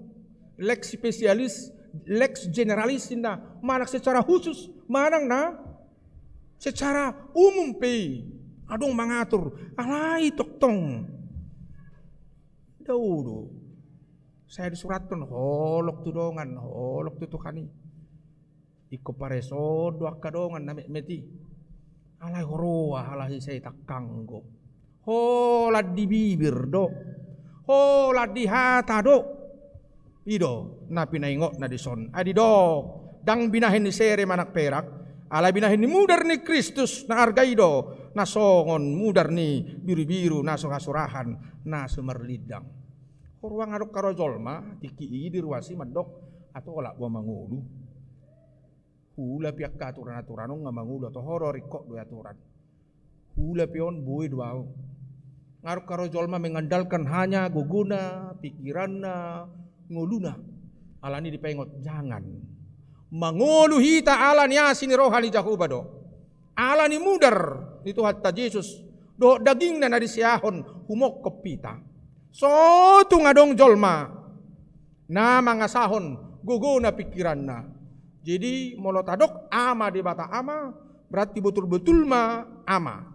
lex specialis, lex generalis inna, manang secara khusus, manang na secara umum pe i. Adong mangatur, alai tongtong. Dao do. Sai disurathon holong tu dongan, holong tu Tuhan i. Ingkon pareso do angka dongan na metmet i. Alai huroha halak i sai tangkang do. Holan di bibir do. Holan di hata do. I do na pinaingotna dison. Ai didok, ndang binahen ni sere manang perak, alai binahen ni mudar ni Kristus na arga i do, na songon mudar ni birubiru na so hasurahan, na so marlindang. Huroha nga adong haroa jolma, tingki i diruas i mandok, atau olat boha mangolu. Huula pe angka aturan-aturan on nga mangolu, atau ho do ringkot do i aturan. Huula pe on boi do au. Nga adong haroa jolma mengandalkan hanya gogona, pikiranna, ngoluna. Alani dipaingot, jangan. Mangolu hita ala ni asi ni roha ni Jahowa do. Ala ni mudar ni Tuhanta Jesus. Dohot dagingna na diseahon humongkop hita. So tung adong jolma na mangasahon gogona pikiranna. Jadi molo tadok Ama Debata Ama, berarti botul-botul ma Ama.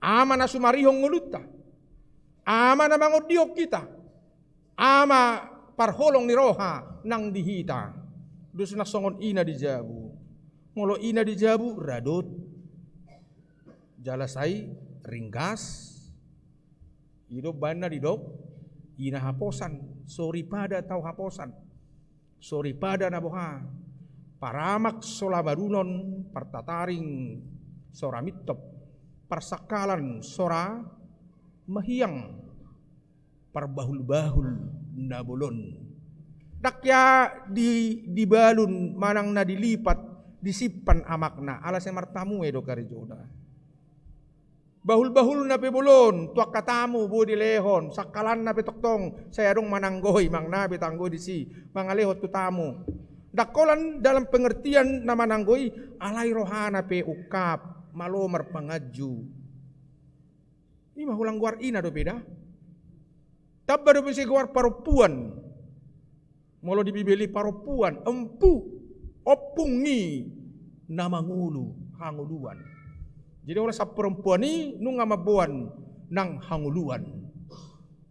Ama na sumarihon ngolunta. Ama na mangondihon hita. Ama parholong ni roha nang di hita. Dos na songon ina di jabu. Molo ina di jabu, radot. Jala sai ringgas. I do umbahen na didok, ina haposan, soripada tau haposan. Soripada na boha, paramak so labadunon, partataring so ra mintop, parsangkalan so ra mahiang, parbahul-bahul na bolon. Ndang ia di, dibalun manang na dilipat, disimpan amakna, ala sai martamue do karejona. Bahul-bahulna pe bolon, tu angka tamu boi dilehon, sangkalanna pe tongtong, sai adong mananggoi, manang na pe tanggoi disi, mangalehon tu tamu. Ndang holan dalam pengertian na mananggoi, alai rohana pe ungkap, malo marpanganju. I ma holan goar ina dope da. Tamba dope sai goar parompuan. Molo di Bibel i parompuan, empu, ompung ni na mangolu hangoluan. Jadi holan sian parompuan i nunga mamboan nang hangoluan.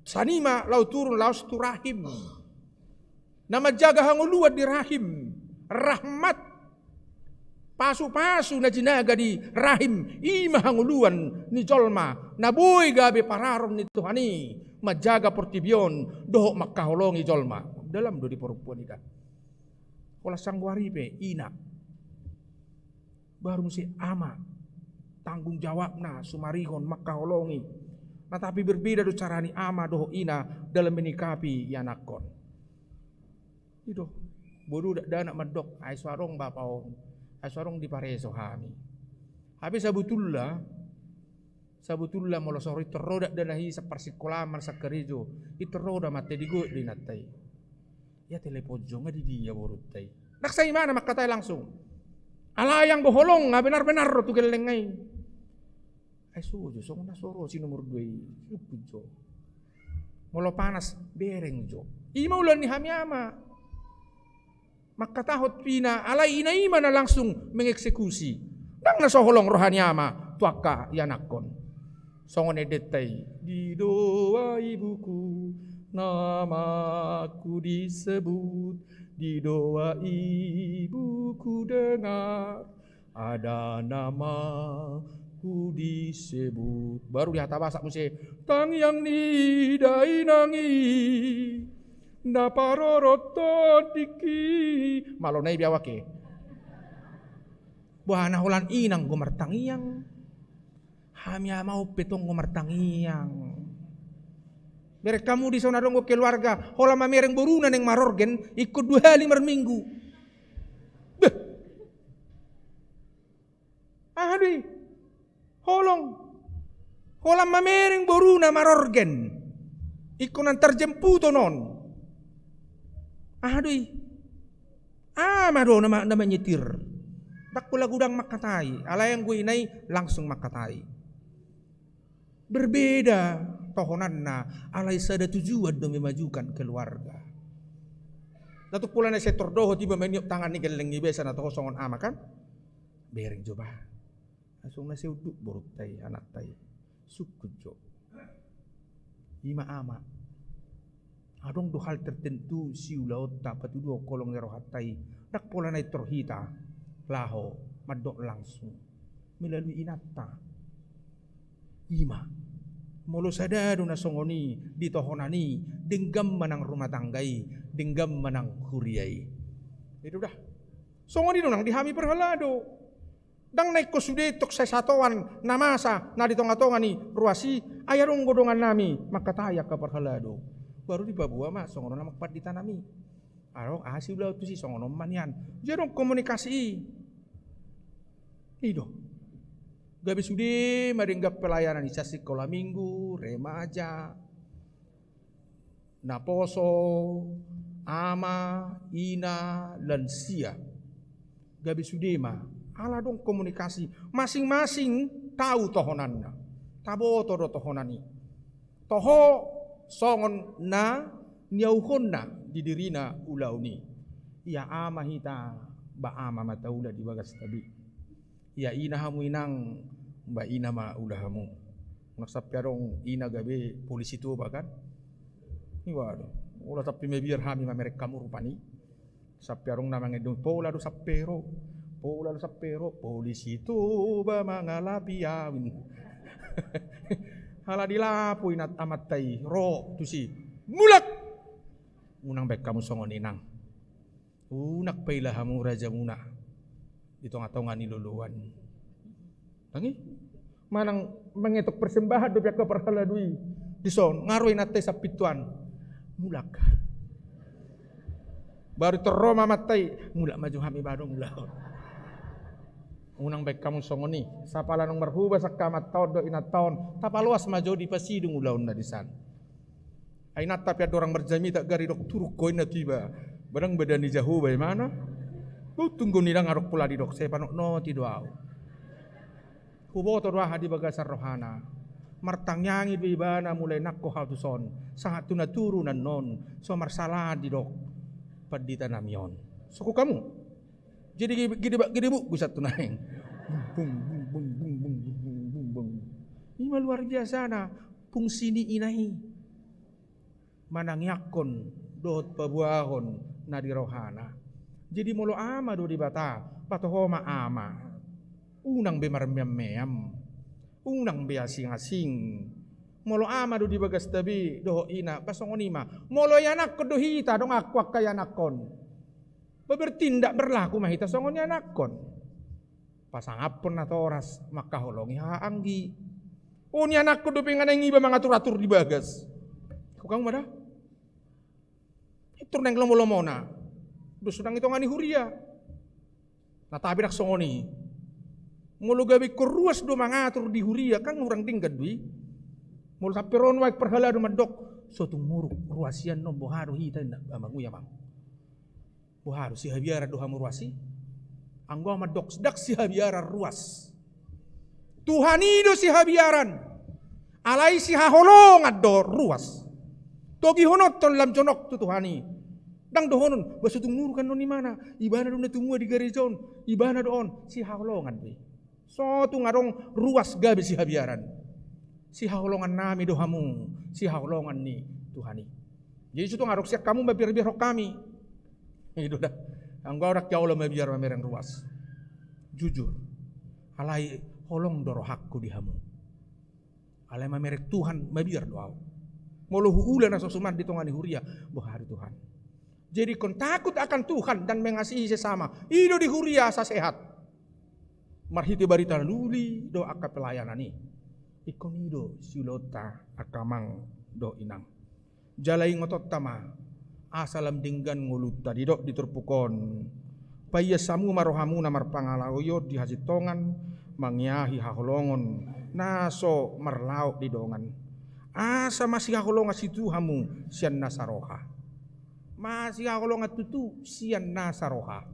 Sian i ma laho turun laos tu rahim. Na manjaga hangoluan di rahim, rahmat. Pasu-pasu na jinaga di rahim, i ma hangoluan ni jolma, na boi gabe pararon ni Tuhan i, manjaga portibi on, dohot mangkaholongi jolma. Dalam do di parompuan i da. Holan sian goar i pe, ina. Baru muse ama, tanggung jawabna, sumarihon, mangkaholongi. Na tapi berbeda do cara ni ama dohot ina dalam menyikapi ianakhon. I do, boru dakdanak mandok, ai so adong bapa on, ai so adong dipareso hami. Hape sabotulna, sabotulna molo so intor ro dakdanak i sian parsingkolaan manang sian karejo, intor ro da mate digoit do inanta i. Ia telepon jo nga di dia borunta i. Ndang sai imana mangkatai langsung. Alai anggo holong nga benar-benar ro tu gellengna i. Ai so jo, songon na so ro si nomor dua i, sungkun jo. Molo panas, bereng jo. I ma ulaon ni hami ama. Mangkatahon tu ina, alai ina i ma na langsung mengeksekusi. Ndang na so holong roha ni ama tu angka ianakhon. Songon endenta i. Di doa ibuku namaku disebut, di doa ibuku dengar. Ada namaku disebut. Baru di hata Basak muse, tangiang ni dainang i na parorot tondingki. Malo na i biawak i. Boha na holan inang do martangiang. Hami ama on pe tong do martangiang. Bereng hamu dison adong do keluarga, holan mamereng boruna naeng marorgen, ingkon dua hali marminggu. Beh. Aha do i? Holong. Holan mamereng boruna marorgen. Ingkon antar jemputon on. Aha do i? Ama do na ma-, na manyetir. Ndang pola godang mangkatai. Alai anggo ina i langsung mangkatai. Berbeda tohonanna, alai sada tujuan do memajukan keluarga. Ndang tung pola na sai tor dohot iba maniop tangan ni gelleng i, biasa na toho songon ama kan? Bereng jo bah. Langsung na sai unduk borunta i, anakta i. Sungkun jo. Ima ama. Adong do hal tertentu siulaonta patuduhon holong ni rohanta i. Ndang pola na i tor hita laho mandok langsung. Melalui inanta. Ima. Molo sada do na songon i di tohonan i, denggan manang rumah tangga i, denggan manang huria i. Itu dah. Songon i do nang di hami parhalado. Ndang na ingkon sude tong sai satoan na masa na di tonga-tonga ni ruas i, ai adong do dongannami mangkatai angka parhalado. Baru dipaboa ma songon on amang panditanami. Adong aha siulaon tusi, songon on ma nian. Jadi adong komunikasi i. I do. Gabe sude ma denggan pelayanan i, sian sikola minggu, remaja, naposo, ama, ina, lansia. Gabe sude ma, ala adong komunikasi, masing-masing tau tohonanna. Taboto do tohonan i. Toho songon na niauhonna di dirina ulaon i. Ia ama hita, ba ama ma taula di bagasta be. Ia ina hamu inang, ba ina ma ula hamu. Unang sampe adong ina gabe polisi Toba kan? Iwa do. Ula sampe mabiar hami mamereng hamu rupani. Sampe adong na mangendong pola do sampe ro. Pola do sampe ro. Polisi Toba mangalapi awin. Ala dilapui na amanta i ro tusi. Mulak. Unang baen hamu songon i nang. Unang paila hamu rajamuna di tonga-tonga ni loloan. Tangi? Manang mangetok persembahan dope angka parhalado i. Dison, nga ro inanta i sampintuan. Mulak. Baru tor ro ma amanta i, mulak ma jo hami ba adong ulaon. Unang baen hamu songon i, sapala nunga marhobas angka amanta on dohot inanta on, tapaloas ma jo dipasidung ulaonna disan. Ai inanta pe andorang marjamita gari dok turuk ho inna tu iba. Ba ndang bada ni Jahowa imana. Bau tunggu ni ndang adong pola didok, sai panotnoti do au. Huboto do aha di bagasan rohana. Martangiangi do ibana mulai nangko hau tuson. Sahat tu na turunan on. So marsala didok. Pandita nami on. Sokok hamu. Jadi gede, gede, gede buk gusat tu naeng. Bung, bung, bung. Ima luar biasa na. Fungsi ni ina i. Manangiangkon dohot paboahon na di rohana. Jadi molo ama do Debata, patoho ma ama. Unang be marmeam-meam. Unang be asing-asing. Molo ama do di bagasta be, dohot ina, ba songon i ma. Molo ianakkon do hita, donganku angka ianakkon. Ba bertindak berlaku ma hita songon ianakkon. Pasangaphon natoras mangkaholongi hahaanggi. O nianakkon dope nga naeng iba mangatur-atur di bagas. Hukang ma da. Itur naeng lomo-lomona. Dos nang i tonga ni huria. Na tapi ndang songon i. Molo gabe ingkon ruas do mangatur di huria, kan hurang denggan do i. Molo sampe ro nuaeng parhalado mandok, so tung muruk ruas i annon, boha do hita inna, amang ui amang. Boha do sihabiaran do hamu ruas i? Anggo au mandok ndang sihabiaran ruas. Tuhan i do sihabiaran. Alai sihaholongan do ruas. Togihononhon lam jonok tu Tuhan i. Ndang dohonon, ba so tung muruk annon imana. Ibana do na tumua di gareja on. Ibana do on. Sihaholongan do i. So tung adong ruas gabe sihabiaran. Sihaholongan nami do hamu, sihaholongan ni Tuhan i. Jadi so tung adong sian hamu mabiar-biarhon hami. I do da. Anggo au ndang hea olo mabiar mamereng ruas. Jujur. Alai holong do rohangku di hamu. Alai mamereng Tuhan, mabiar do ahu. Molo huula na so suman di tonga ni huria, boha do Tuhan. Jadi ingkon takut akan Tuhan dan mengasihi sesama. I do di huria asa sehat. Marhite barita na uli do angka pelayanan i. Ingkon i do siulaonta angka amang dohot inang. Jala ingotonta ma, asa lam denggan ngolunta, didok di turpuk on. Paias hamu ma rohamuna marpangalaoion di hasintongan, mangeahi haholongon na so marlaok di dongan. Asa masihaholongan situtu hamu sian nasa roha. Masihaholongan tutu sian nasa roha.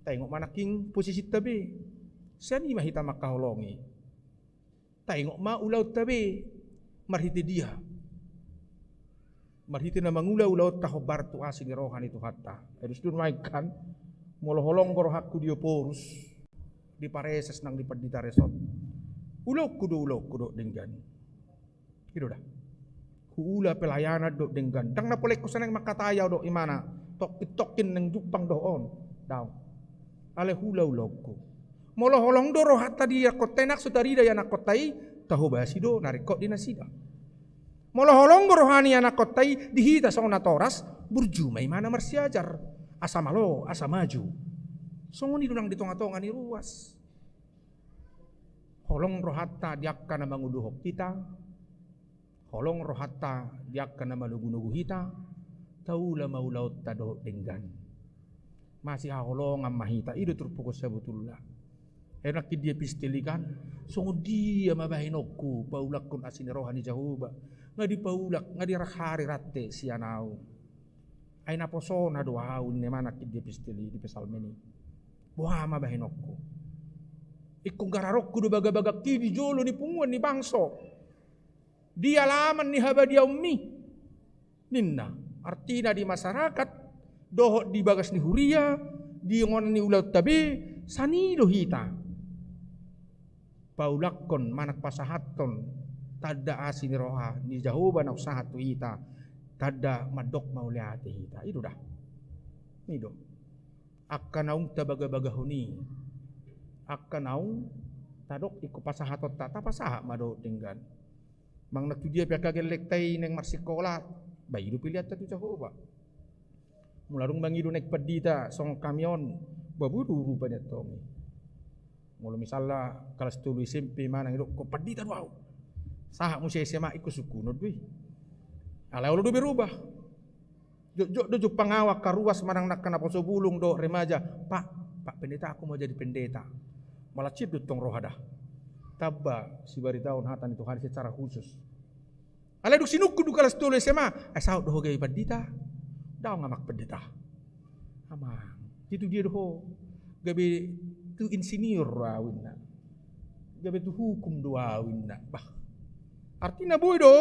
Taingot ma nangkin posisinta be. Sian i ma hita mangkaholongi. Taingot ma ulaonta be, marhite dia? Marhite na mangula ulaonta hombar tu asi ni roha ni Tuhanta. Terus dun main kan, molo holong do rohangku di Eporus, di pareses nang di pandita resort. Ulaonku do, ulaonku do denggan. I do da. Huula pelayanan do denggan. Ndang na pola ingkon songon i mangkatai ahu do imana. Tokkin-tokkin naeng jumpang do on. Daong. Alai huula ulaonku. Molo holong do rohanta di anakhonta i, nang so tarida i anakhonta i, tahobasi do na ringkot di nasida. Molo holong do roha ni anakhonta i di hita songon natoras, burju ma imana marsiajar. Asa malo, asa maju. Songon i do nang di tonga-tonga ni ruas. Holong rohanta di angka na manguduhon hita, holong rohanta di angka na manogu-nogu hita, taula ma ulaonta dohot denggan. Masihaholongan ma hita, i do turpuk on sabotulna. Ai nangkin di epistel i kan, songon dia ma bahenonku paulakkon asi ni roha ni Jahowa, nga dipaulak, nga dirahari rante sian ahu. Ai naposona do ahu, ninna imana nangkin di epistel i, di psalmen i. Boha ma bahenonku? Ingkon gararonku do bagabagangki di jolo ni punguan ni bangso, di alaman ni habadiaonmi, ninna. Artina di masyarakat dohot di bagas ni huria, di ingonan ni ulaonta be, sian i do hita paulakkon manang pasahathon tanda asi ni roha ni Jahowa naung sahat tu hita, tanda mandok mauliate hita. I do da. I do. Angka naung tabagabagahon i, angka naung tadok ingkon pasahatonta, tapasahat ma dohot denggan. Manang na tu dia pe angka gellengta i naeng marsikola, ba i do peleanta tu Jahowa. Molo adong mangido naeng pandita songon hami on, ba boi do huruba ni antong i. Molo misalna kalas tolu S M P manang, didokkon pandita do ahu, sahat muse S M A, ingkon sungkunon do i. Alai olo do berubah. Jotjot do jumpang ahu angka ruas manang angka naposo bulung dohot remaja, "Pak, Pak Pendeta, aku mau jadi pendeta." Malanjut do tong roha da. Tamba sibaritahon hata ni Tuhan secara khusus. Alai dung sinungkun do kalas tolu S M A, "Ai saut do ho gabe pandita?" "Daong, Amang Pendeta." "Amang, di tu dia do ho?" "Gabe tu insinyur do ahu," ninna. "Gabe tu hukum do ahu," ninna. Bah. Artina boi do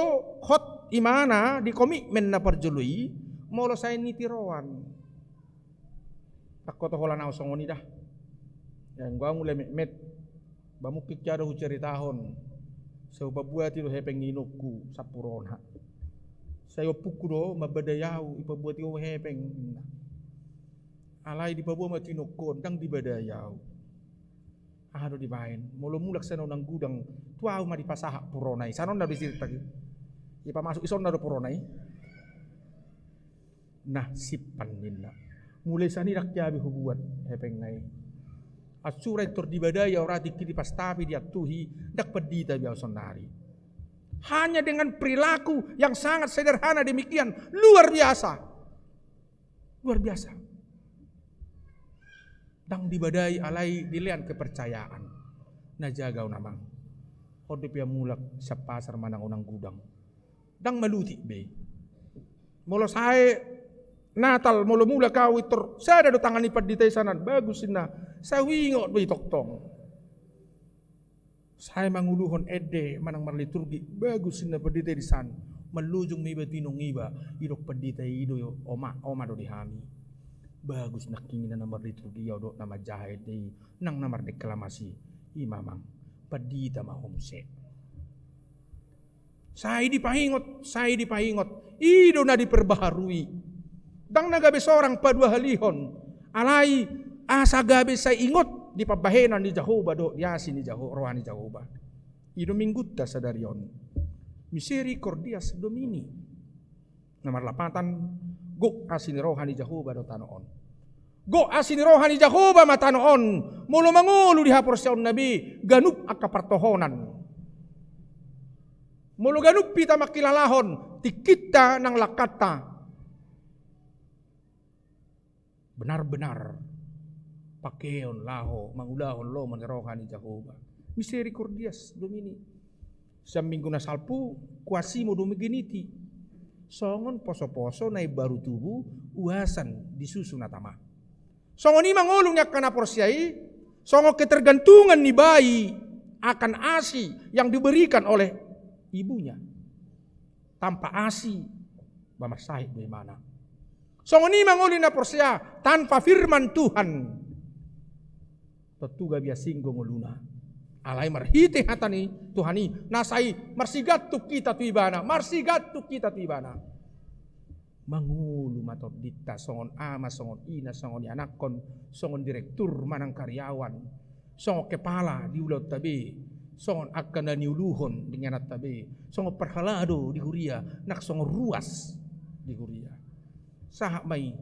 hot imana di komitmen na parjolo i, molo sai nitiroan. Tangko tu holan ahu songon i da. Anggo ahu mulai metmet, ba mungkin hea do huceritahon. Sai hupabuati do hepeng ni inongku sampurona. Sai ompungku do mambadai ahu, "Ipabuati ho hepeng," ninna. Alai dipaboa ma tu inongku on, ndang dibadai ahu. Aha do dibaen? Molo mulak sian unang gudang, tu ahu ma dipasahat purona i. Songon on do i sirita i. Ipamasuk isonna do purona i. Nah, simpan ninna. Mulai sian i ndang hea be hubuat hepeng na i. Asura intor dibadai ahu ra, tingki dipastapi, diantuhi, ndang pandita be ahu saonari. Hanya dengan perilaku yang sangat sederhana demikian, luar biasa. Luar biasa. Ndang dibadai alai dilean kepercayaan. Na jaga on, Amang. On dope ahu mulak sian pasar manang unang gudang. Ndang malutik be. Molo sae Natal, molo mulak ahu intor, sada do tangan ni pandita i sian an, bagus ninna. Sai huingot be i tongtong. Sae manguluhon ende manang marliturgi, bagus ninna pandita i di sian. Mallojong ma iba tu inong iba, didok pandita i, "I do oma, oma do di hami." Bagus nangkin ninna na marliturgi i, ahu dohot na manjaha ende i, nang na mardeklamasi i, "Ima, Amang, pandita ma ho muse." Sai dipaingot, sai dipaingot. I do na diperbaharui. Ndang na gabe sorang paduahalihon. Alai asa gabe sai ingot di pambahenan ni Jahowa dohot di asi ni Jahowa, roha ni Jahowa. I do minggunta sadari on. Misericordias Domini. Na marlapatan, gok asi ni roha ni Jahowa do tano on. Gok asi ni roha ni Jahowa ma tano on, molo mangolu di haporseaonna be ganup angka partohonan. Molo ganup hita mangkilalahon tingkinta nang langkanta. Benar-benar pakeon laho mangulahon lomo ni roha ni Jahowa. Misericordias Domini. Sian minggu na salpu, Quasimodogeniti. Songon poso-poso na imbaru tubu, uasan di susu na tama. Songon i ma ngolu ni angka na porsea i, songon ketergantungan ni bayi akan asi yang diberikan oleh ibunya. Tanpa asi, ba marsahit do imana. Songon i ma ngolu ni na porsea, tanpa firman Tuhan, tontu gabe asing do ngoluna. Alai marhite hata ni Tuhan i, na sai marsigantung hita tu ibana, marsigantung hita tu ibana. Mangolu ma tondinta songon ama, songon ina, songon ianakhon, songon direktur manang karyawan, songon kepala di ulaonta be, songon angka na niuluhon di ingananta be, songon parhalado di huria, nang songon ruas di huria. Sahat ma i,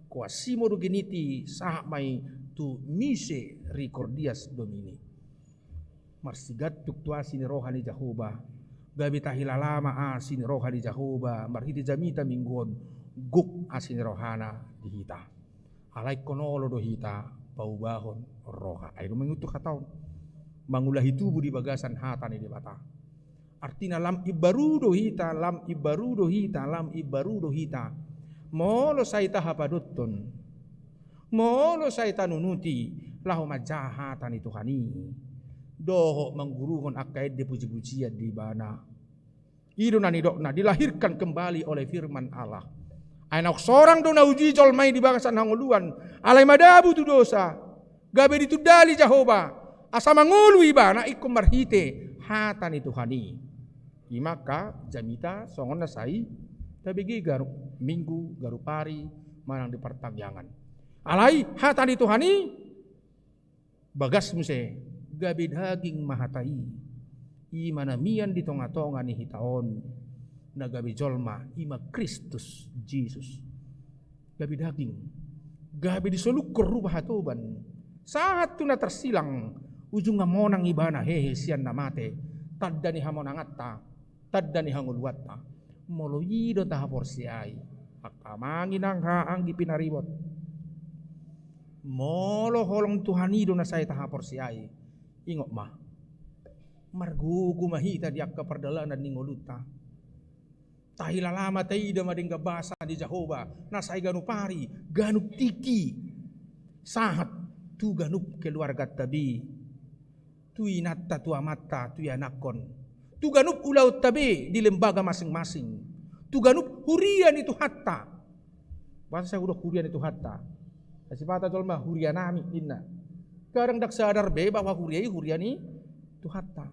Quasimodogeniti, sahat ma i tu Misericordias Domini. Marsigantung tu asi ni roha ni Jahowa, gabe tahilala ma asi ni roha ni Jahowa, marhite jamita minggu on, gok asi ni rohana di hita. Alai ingkon olo do hita paubahon roha. Ai do mangutuk hata on. Mangulahi tubu di bagasan hata ni Debata. Artina lam imbaru do hita, lam imbaru do hita, lam imbaru do hita. Molo sai tahapadothon. Molo sai tanunuti, laho manjaha hata ni Tuhan i. Dohot mangguruhon angka ende puji-pujian di ibana. I do na nidokna, dilahirkan kembali oleh firman Allah. Ai naung sorang do na uju i jolma i di bagasan hangoluan, alai madabu tu dosa, gabe ditundali Jahowa, asa mangolu ibana ingkon marhite hata ni Tuhan i. I ma angka jamita songon na sai tabege ganup minggu, ganup ari, manang di partangiangan. Alai hata ni Tuhan i, bagas muse, gabe daging ma hata i. I ma na mian di tonga-tonga ni hita on, na gabe jolma, i ma Kristus Jesus. Gabe daging, gabe disolukhon rupa hatoban, sahat tu na tarsilang, ujungna monang ibana hehe sian na mate, tanda ni hamonanganta, tanda ni hangoluanta. Molo i do tahaporseai, angka amang inang haha anggi pinaribot. Molo holong Tuhan i do na sai tahaporseai, ingot ma, margogo ma hita di angka pardalanan ni ngolunta. Tahilala ma, taida ma denggan basa ni Jahowa, na sai ganup ari, ganup tingki, sahat tu ganup keluarganta be. Tu inanta, tu amanta, tu ianakhon, tu ganup ulaonta be di lembaga masing-masing, tu ganup huria ni Tuhanta. Boasa sai hudok huria ni Tuhanta? Ai sipata jolma huria nami ninna. Kadang ndang sadar be bahwa huria i huria ni Tuhanta.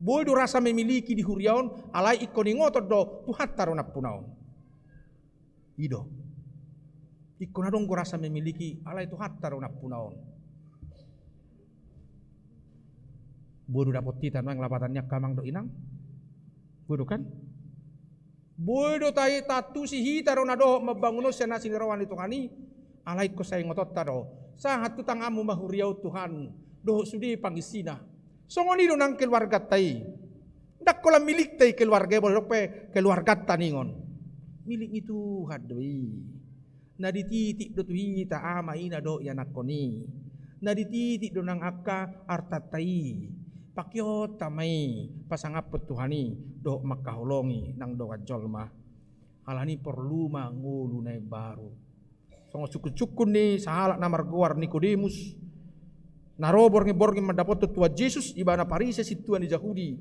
Boi do rasa memiliki di huria on, alai ingkon ingoton do Tuhanta do nampuna on. I do. Ingkon adong do rasa memiliki, alai Tuhanta do nampuna on. Boi do dapot hita nuaeng lapatan ni angka amang dohot inang? Boi do kan? Boi do ta-, taantusi hita do na dohot mambangun on sian asi ni roha ni Tuhan i, alai ingkon sai ingotonta do. Sahat tu tanganmu ma huria on Tuhan, dohot sude pangisina. Songon i do nang keluarganta i. Ndang holan milikta i keluarga i, molo didok pe keluarganta ningon. Milik ni Tuhan do i. Na dititi do tu hita ama ina dohot ianakhon i. Na dititi do nang angka artanta i. Pakeonta ma i pasangaphon Tuhan i dohot mangkaholongi nang dongan jolma. Alani porlu ma ngolu na imbaru. Songon sungkun-sungkun ni sahalak na margoar Nikodemus, na ro borngin-borngin mandapothon Tuhan Jesus, ibana Parise, sintua ni Jahudi.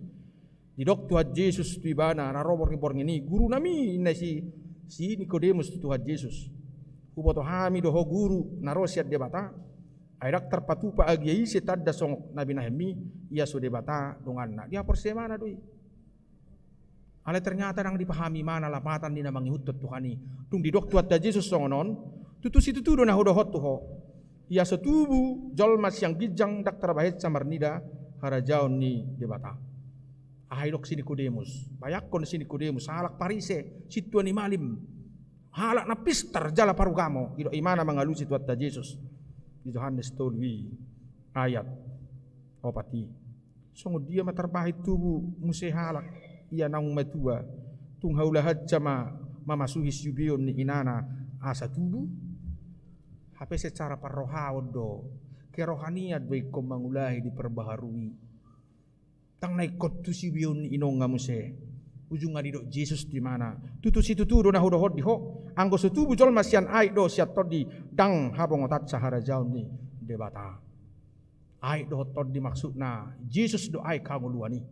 Didok Tuhan Jesus tu ibana na ro borngin-borngin i, "Guru nami," ninna si, si Nikodemus tu Tuhan Jesus. "Huboto hami do ho Guru na ro sian Debata. Ai ndang tarpatupa agia ise tanda songon na binahenmi, ia so Debata donganna." Dihaporseai ibana do i. Alai ternyata ndang dipahami ibana lapatan ni na mangihuthon Tuhan i. Dung didok Tuhanta Jesus songon on, "Tutu situtu do na hudokhon tu ho. Ia so tubu jolma sian ginjang ndang tarbahensa marnida harajaon ni Debata. Aha didok si Nikodemus? Bayangkon si Nikodemus, halak Parise, sintua ni malim, halak na pistar jala parugamo, didok imana mangalusi Tuhanta Jesus di Johannes tolu i ayat opat i. Songon dia ma tarbahen tubu muse halak ia naung matua, tung haula hansa ma mamasuhi siubeon ni inana asa tubu? Hape secara parrohaon do, kerohanian do ingkon mangulahi diperbaharui. Ndang na ingkon tu siubeon ni inonga muse. Ujungna didok Jesus tu imana, tutu situtu do na hudokhon di ho, anggo so tubu jolma sian aek dohot sian tondi, ndang habongotansa harajaon ni Debata. Aek dohot tondi maksudna Jesus do aek hangoluan i.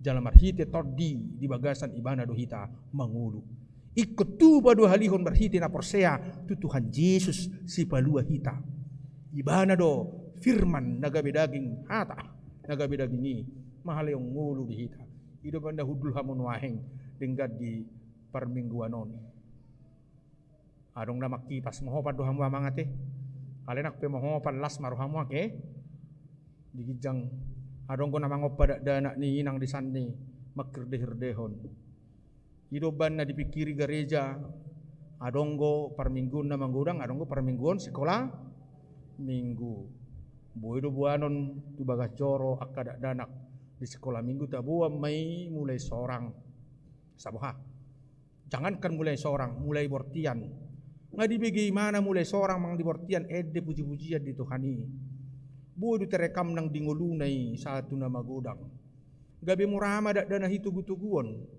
Jala marhite tondi di bagasan ibana do hita mangolu. Ingkon tubu paduahalihon marhite na porsea tu Tuhan Jesus sipalua hita. Ibana do firman na gabe daging, hata na gabe daging i, mangalehon ngolu di hita. I do umbahen na hundul hamu nuaeng denggan di parmingguan on. Adong na mangkipas, mahopan do hamu amang ate. Alai nang pe mahopan las ma rohamu ate. Di ginjang adong do na mangompa dakdanak ni inang di sandok mangkirdehirdehon. I do umbahen na dipingkiri gareja, adong do parmingguon na magodang, adong do parmingguon sikola minggu. Boi do boanon tu bagas joro angka dakdanak di sikola minggu, taboan ma i mulai sorang. Saboha. Jangankan mulai sorang, mulai bortian. Nga dibege imana mulai sorang manang di bortian, ende pujipujian di Tuhan i. Boi do terekam nang di ngoluna i sahat tu na magodang. Gabe mura ma dakdanak i togutoguon.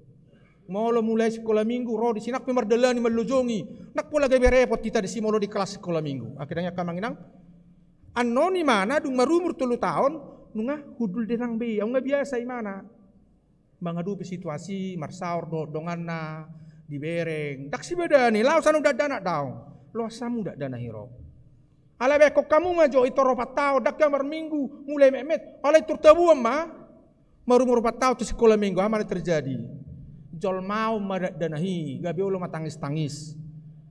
Molo mulai sikola minggu, ro disi nang pe mardalani manlojongi. Nang pola gabe repot hita disi molo di kelas sikola minggu. Akhirna angka amang inang, annon imana dung marumur tolu taon, nunga hundul do nang be, nunga biasa imana mangadopi situasi, marsaor dohot donganna, dibereng. Ndang sibadani, laos annon dakdanak daong. Loas hamu dakdanak i ro. Alai bahenon hamu ma jo, intor opat taon, ndang hea marminggu, mulai metmet, alai intor taboan ma. Marumur opat taon tu sikola minggu, aha ma na terjadi? Jolmaon ma dakdanak i, gabe olo ma tangistangis.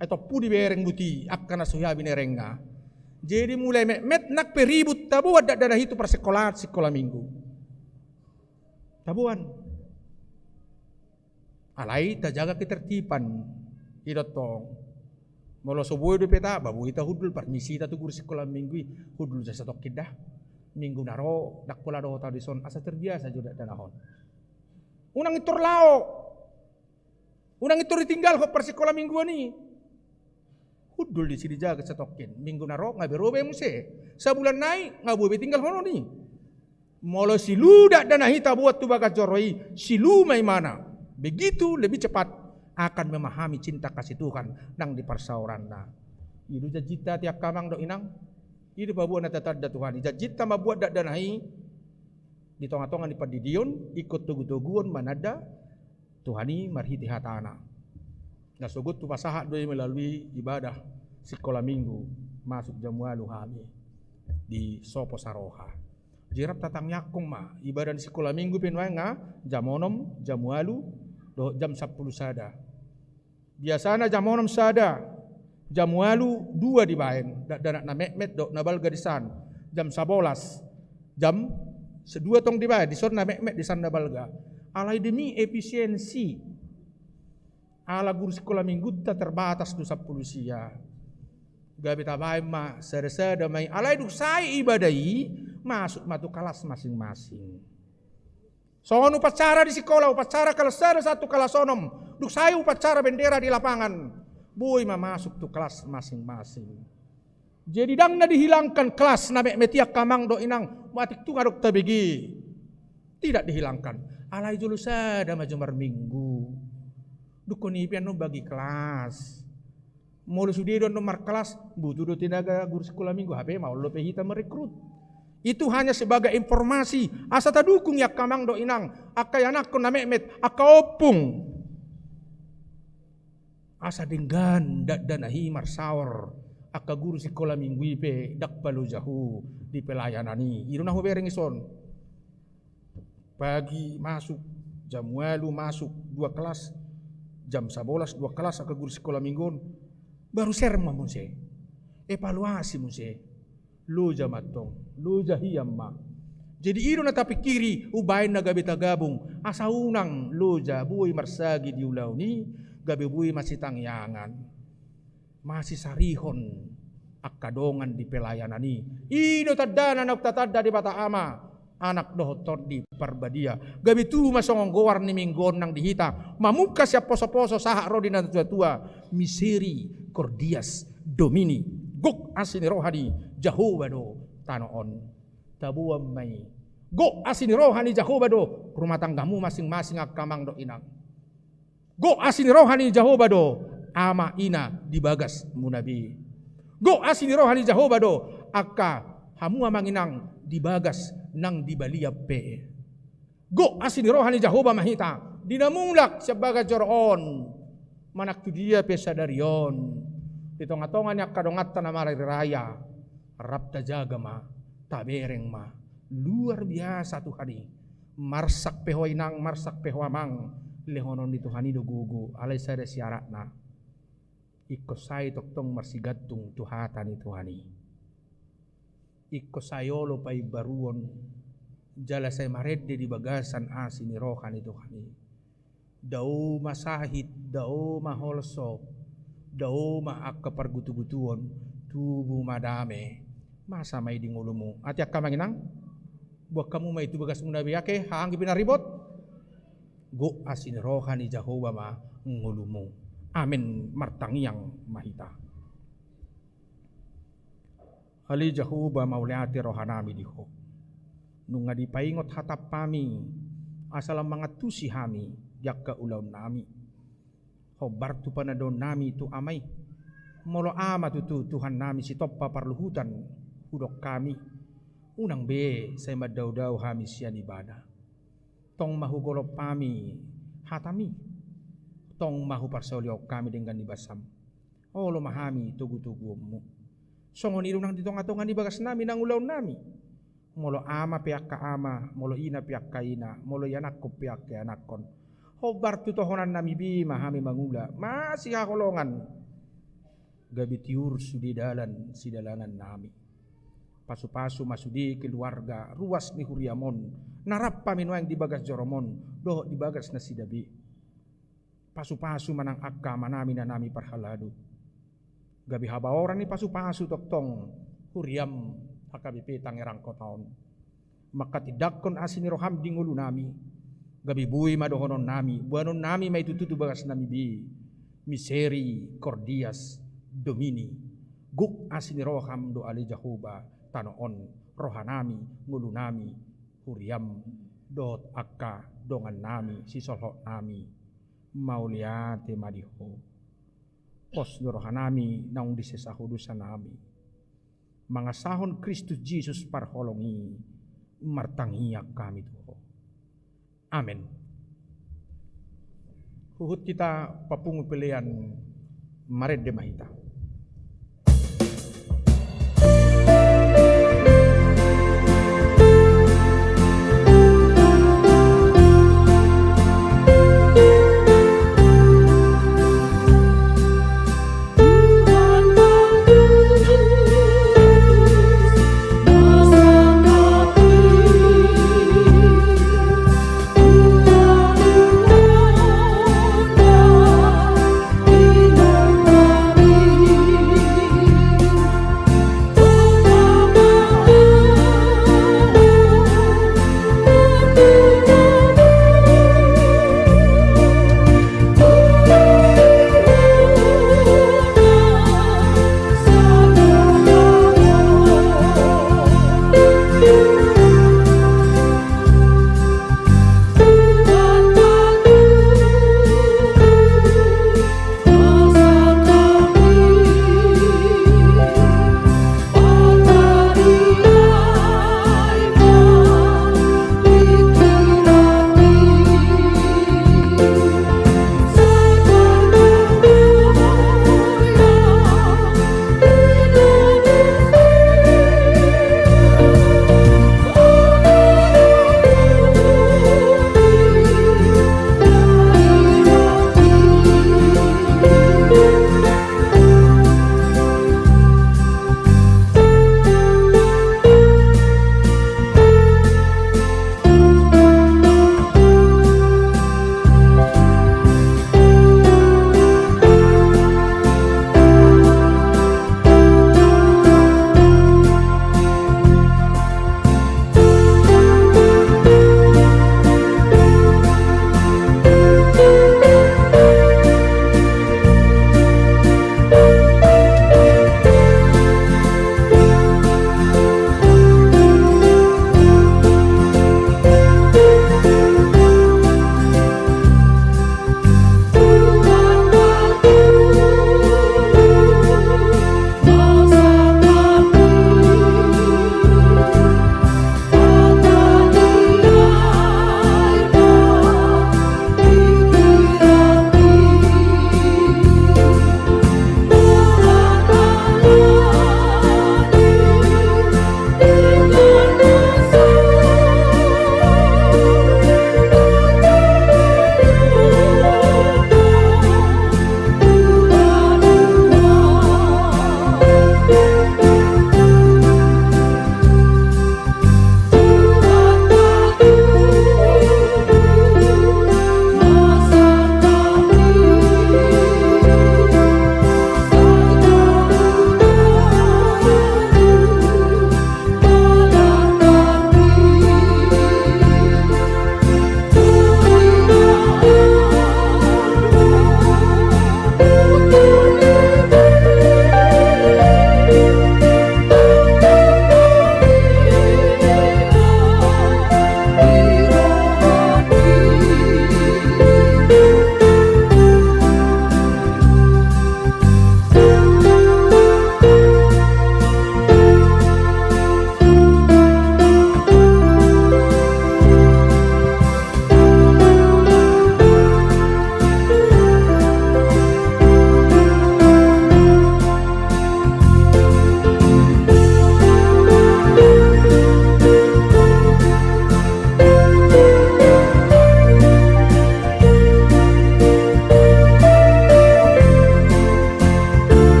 Ai tompu dibereng buti angka na so hea binerengna. Jadi mulai metmet nang pe ribut, taboan dakdanak i tu parsikolaan sikola minggu. Taboan. Alai tajaga ketertiban. I do tong. Molo so boi dope hita, ba boi hita hundul, parmisi hita tu guru sikola minggu i, hundul jo satongkin da. Minggu na ro ndang pola dohot ahu dison, asa terbiasa jo dakdanak on. Unang intor laho. Unang intor ditinggalhon parsikola mingguon i. Hundul disi dijaga satongkin. Minggu na ro nga be ro be muse. Sabulan nai nga boi be tinggalhonon i. Molo silu dakdanak i taboan tu bagas joro i, silu ma imana. Begitu lebih cepat akan memahami cinta kasih Tuhan nang di parsaoranna. I do janjinta ate angka amang dohot inang. I do paboa na tatanda Tuhan i. Janjinta mambuat dakdanak i di tongatonga ni pandidion, ingkon togutoguon mananda Tuhan i marhite hatana. Na sogot hupasahat do i melalui ibadah sikola minggu, masuk jam ualu hami di Sopo Saroha. Jadi rap tatangiangkon ma, ibadah ni sikola minggu pe nuaeng nga jam onom, jam ualu, dohot jam sampulu sada. Biasana jam onom sada, jam ualu dua dibaen, dakdanak na metmet dohot na balga disan, jam sabolas, jam s-, dua tong dibaen, dison na metmet, disan na balga. Alai demi efisiensi. Ala guru sikola minggunta terbatas do sampulu sia. Gabe tabaen ma sadasada ma i, alai dung sae ibadah i, masuk ma tu kelas masing-masing. Songon upacara di sikola, upacara kelas sada sahat tu kelas onom. Dung sae upacara bendera di lapangan, boi ma masuk tu kelas masing-masing. Jadi ndang na dihilangkan kelas na metmet i angka amang dohot inang, atik tung adong tabege. Tidak dihilangkan. Alai jolo sada ma jo marminggu. Dungkon i pe annon bagi kelas. Molo sude do annon markelas, butuh do tenaga guru sikola minggu, hape maol dope hita merekrut. Itu hanya sebagai informasi, asa tadukung i angka amang dohot inang, angka ianakhon na metmet, angka ompung. Asa denggan dakdanak i marsaor, angka guru sikola minggu i pe ndang palojahu di pelayanan i. I do na hubereng i son. Pagi masuk, jam ualu masuk dua kelas, jam sabolas dua kelas angka guru sikola minggu on, baru sermon muse, evaluasi muse. Loja ma antong, loja hian ma. Jadi i do na tapingkiri, umbaen na gabe tagabung, asa unang loja, boi marsagi di ulaon i, gabe boi masitangiangan, masisarihon angka dongan di pelayanan i. I do tandana naung tatanda Debata Ama, Anak dohot Tondi Parbadia. Gabe tubu ma songon goar ni Minggu on nang di hita, mamungka sian poso-poso sahat ro di natuatua, Misericordias Domini. Gok asi ni roha ni Jahowa do tano on. Taboan ma i. Gok asi ni roha ni Jahowa do rumah tanggamu masing-masing angka amang dohot inang. Gok asi ni roha ni Jahowa do ama ina di bagasmuna be. Gok asi ni roha ni Jahowa do angka hamu amang inang di bagas nang di balian pe. Gok asi ni roha ni Jahowa ma hita di na mulak sian bagas joro on manang tu dia pe sadari on, di tonga-tonga ni angka donganta na marari raya, rap tajaga ma, tabereng ma. Luar biasa Tuhan i. Marsak pe ho inang, marsak pe ho amang, lehonon ni Tuhan i do gogo, alai sada syaratna. Ingkon sai tongtong marsigantung tu hata ni Tuhan i. Ingkon sai olo paimbaruon, jala sai marende di bagasan asi ni roha ni Tuhan i. Dao ma sahit, dao ma holso, dao ma angka pargutu-gutuon, tubu ma dame. Masa ma i di ngolumu. Ate angka amang inang, boan hamu ma i tu bagasmuna be, ate haha anggi pinaribot. Gok asi ni roha ni Jahowa ma ngolumu. Amen. Martangiang ma hita. Ale Jahowa, mauliate rohanami di Ho. Nunga dipaingot hatam hami, asa lam mangantusi hami di angka ulaonnami. Hombar tu panandaonnami tu Ama i. Molo Ama tutu Tuhannami sitompa parluhutan hudok hami, unang be sai mandao-dao hami sian Ibana. Tong ma hugolop hami hataMi. Tong ma huparsaulihon hami denggan ni basam. Olo ma hami togu-toguonMu. Songon i do nang di tonga-tonga ni bagasnami nang ulaonnami. Molo ama pe angka ama, molo ina pe angka ina, molo ianakhon pe angka ianakhon. Hombar tu tohonannami be ma hami mangula, masihaholongan. Gabe tiur sude dalan sidalanannami. Pasu-pasu ma sude keluarga ruas ni huriaMon, na rap hami nuaeng di bagas joroMon dohot di bagas nasida be. Pasu-pasu ma nang angka amanami na nami parhalado. Gabe habaoran ni pasu-pasu tongtong huriaM H K B P Tangerang Kota on. Manghatindanghon asi ni rohaM di ngolunami. Gabe boi ma dohononnami, boanonnami ma i tutu tu bagasnami be. Misericordias Domini. Gok asi ni rohaM do ale Jahowa tano on, rohanami, ngolunami, huriaM dohot angka dongannami sisolhotnami. Mauliate ma di Ho. Pos ni rohanami naung disesa Ho dosanami. Mangasahon Kristus Jesus parholong i, martangiang hami tu Ho. Amen. Huhut hita papungu pelean, marende ma hita.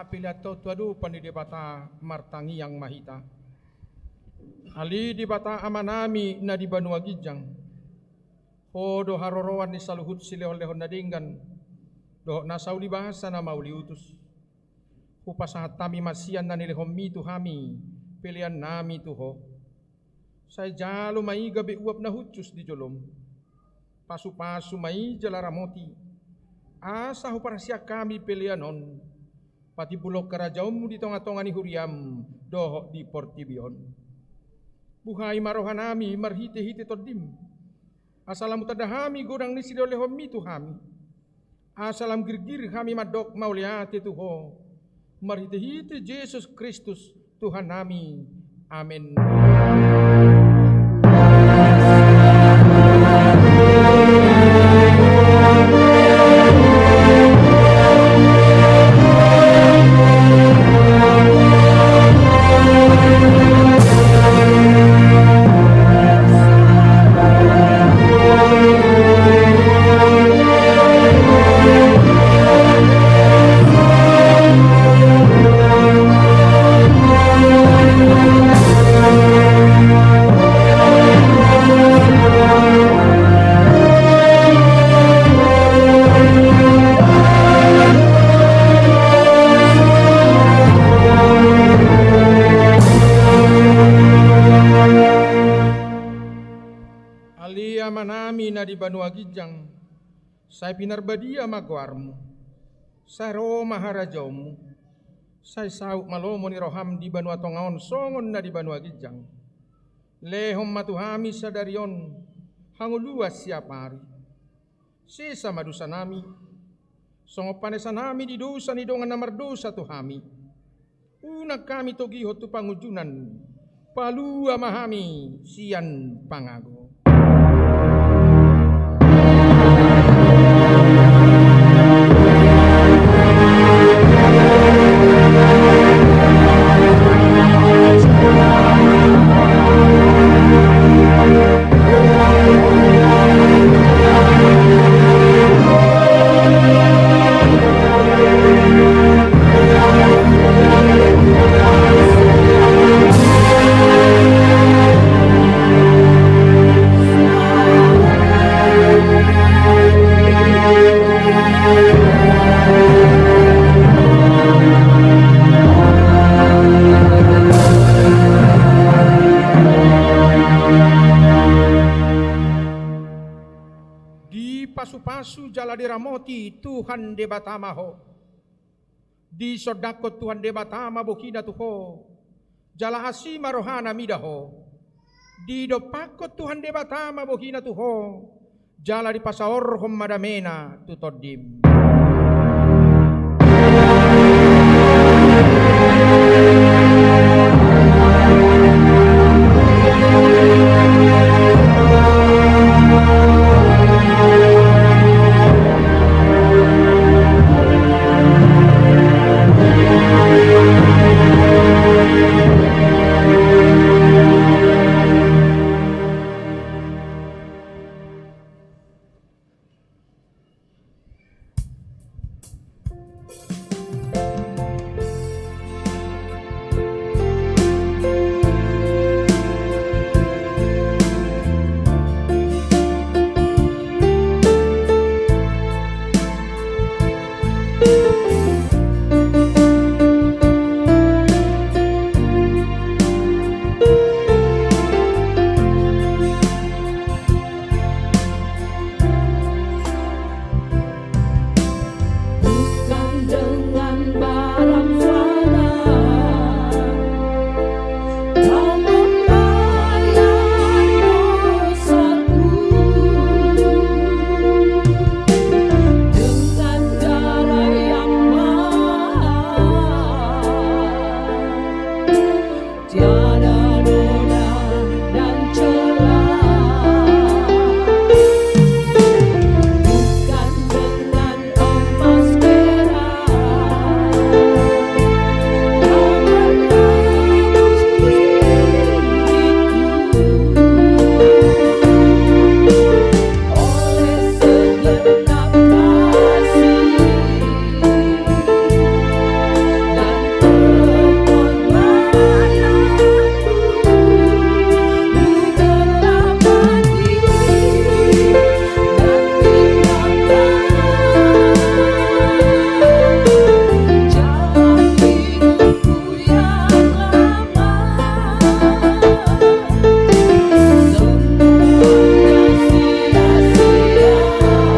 Pelean tontu adopan ni Debata, martangiang ma hita. Ale Debata Amanami na di banua ginjang, Ho do haroroan ni saluhut silehonlehon na denggan dohot na sauli basa na mauliutus. Hupasahat hami ma sian na nilehonMi tu hami peleannami tu Ho. Sai jalo ma i gabe uap na hushus di joloM. Pasupasu ma i jala ramoti, asa huparsiak hami pelean on patimbulhon harajaonMu di tongatonga ni huriaM dohot di portibi on. Buhai ma rohanami marhitehite TondiM, asa lam hutanda hami godang ni silehonlehonMi tu hami, asa lam girgir hami mandok mauliate tu Ho, marhitehite Jesus Kristus Tuhannami. Amen. Ale Amanami na di banua ginjang, sai pinarbadia ma goarMu. Sai ro ma harajaonMu. Sai saut ma lomo ni rohaM di banua tonga on songon na di banua ginjang. Lehon ma tu hami sadari on hangoluan siapari. Sesa ma dosanami, songon panesanami di dosa ni dongan na mardosa tu hami. Unang hami togihon tu pangunjunan, palua ma hami sian pangago. Dipasupasu jala diramoti Tuhan Debata ma ho. Disondangkon Tuhan Debata ma bohina tu ho, jala asi ma rohana mida ho. Didompakkon Tuhan Debata ma bohina tu ho, jala dipasaorhon ma damena tu tondim.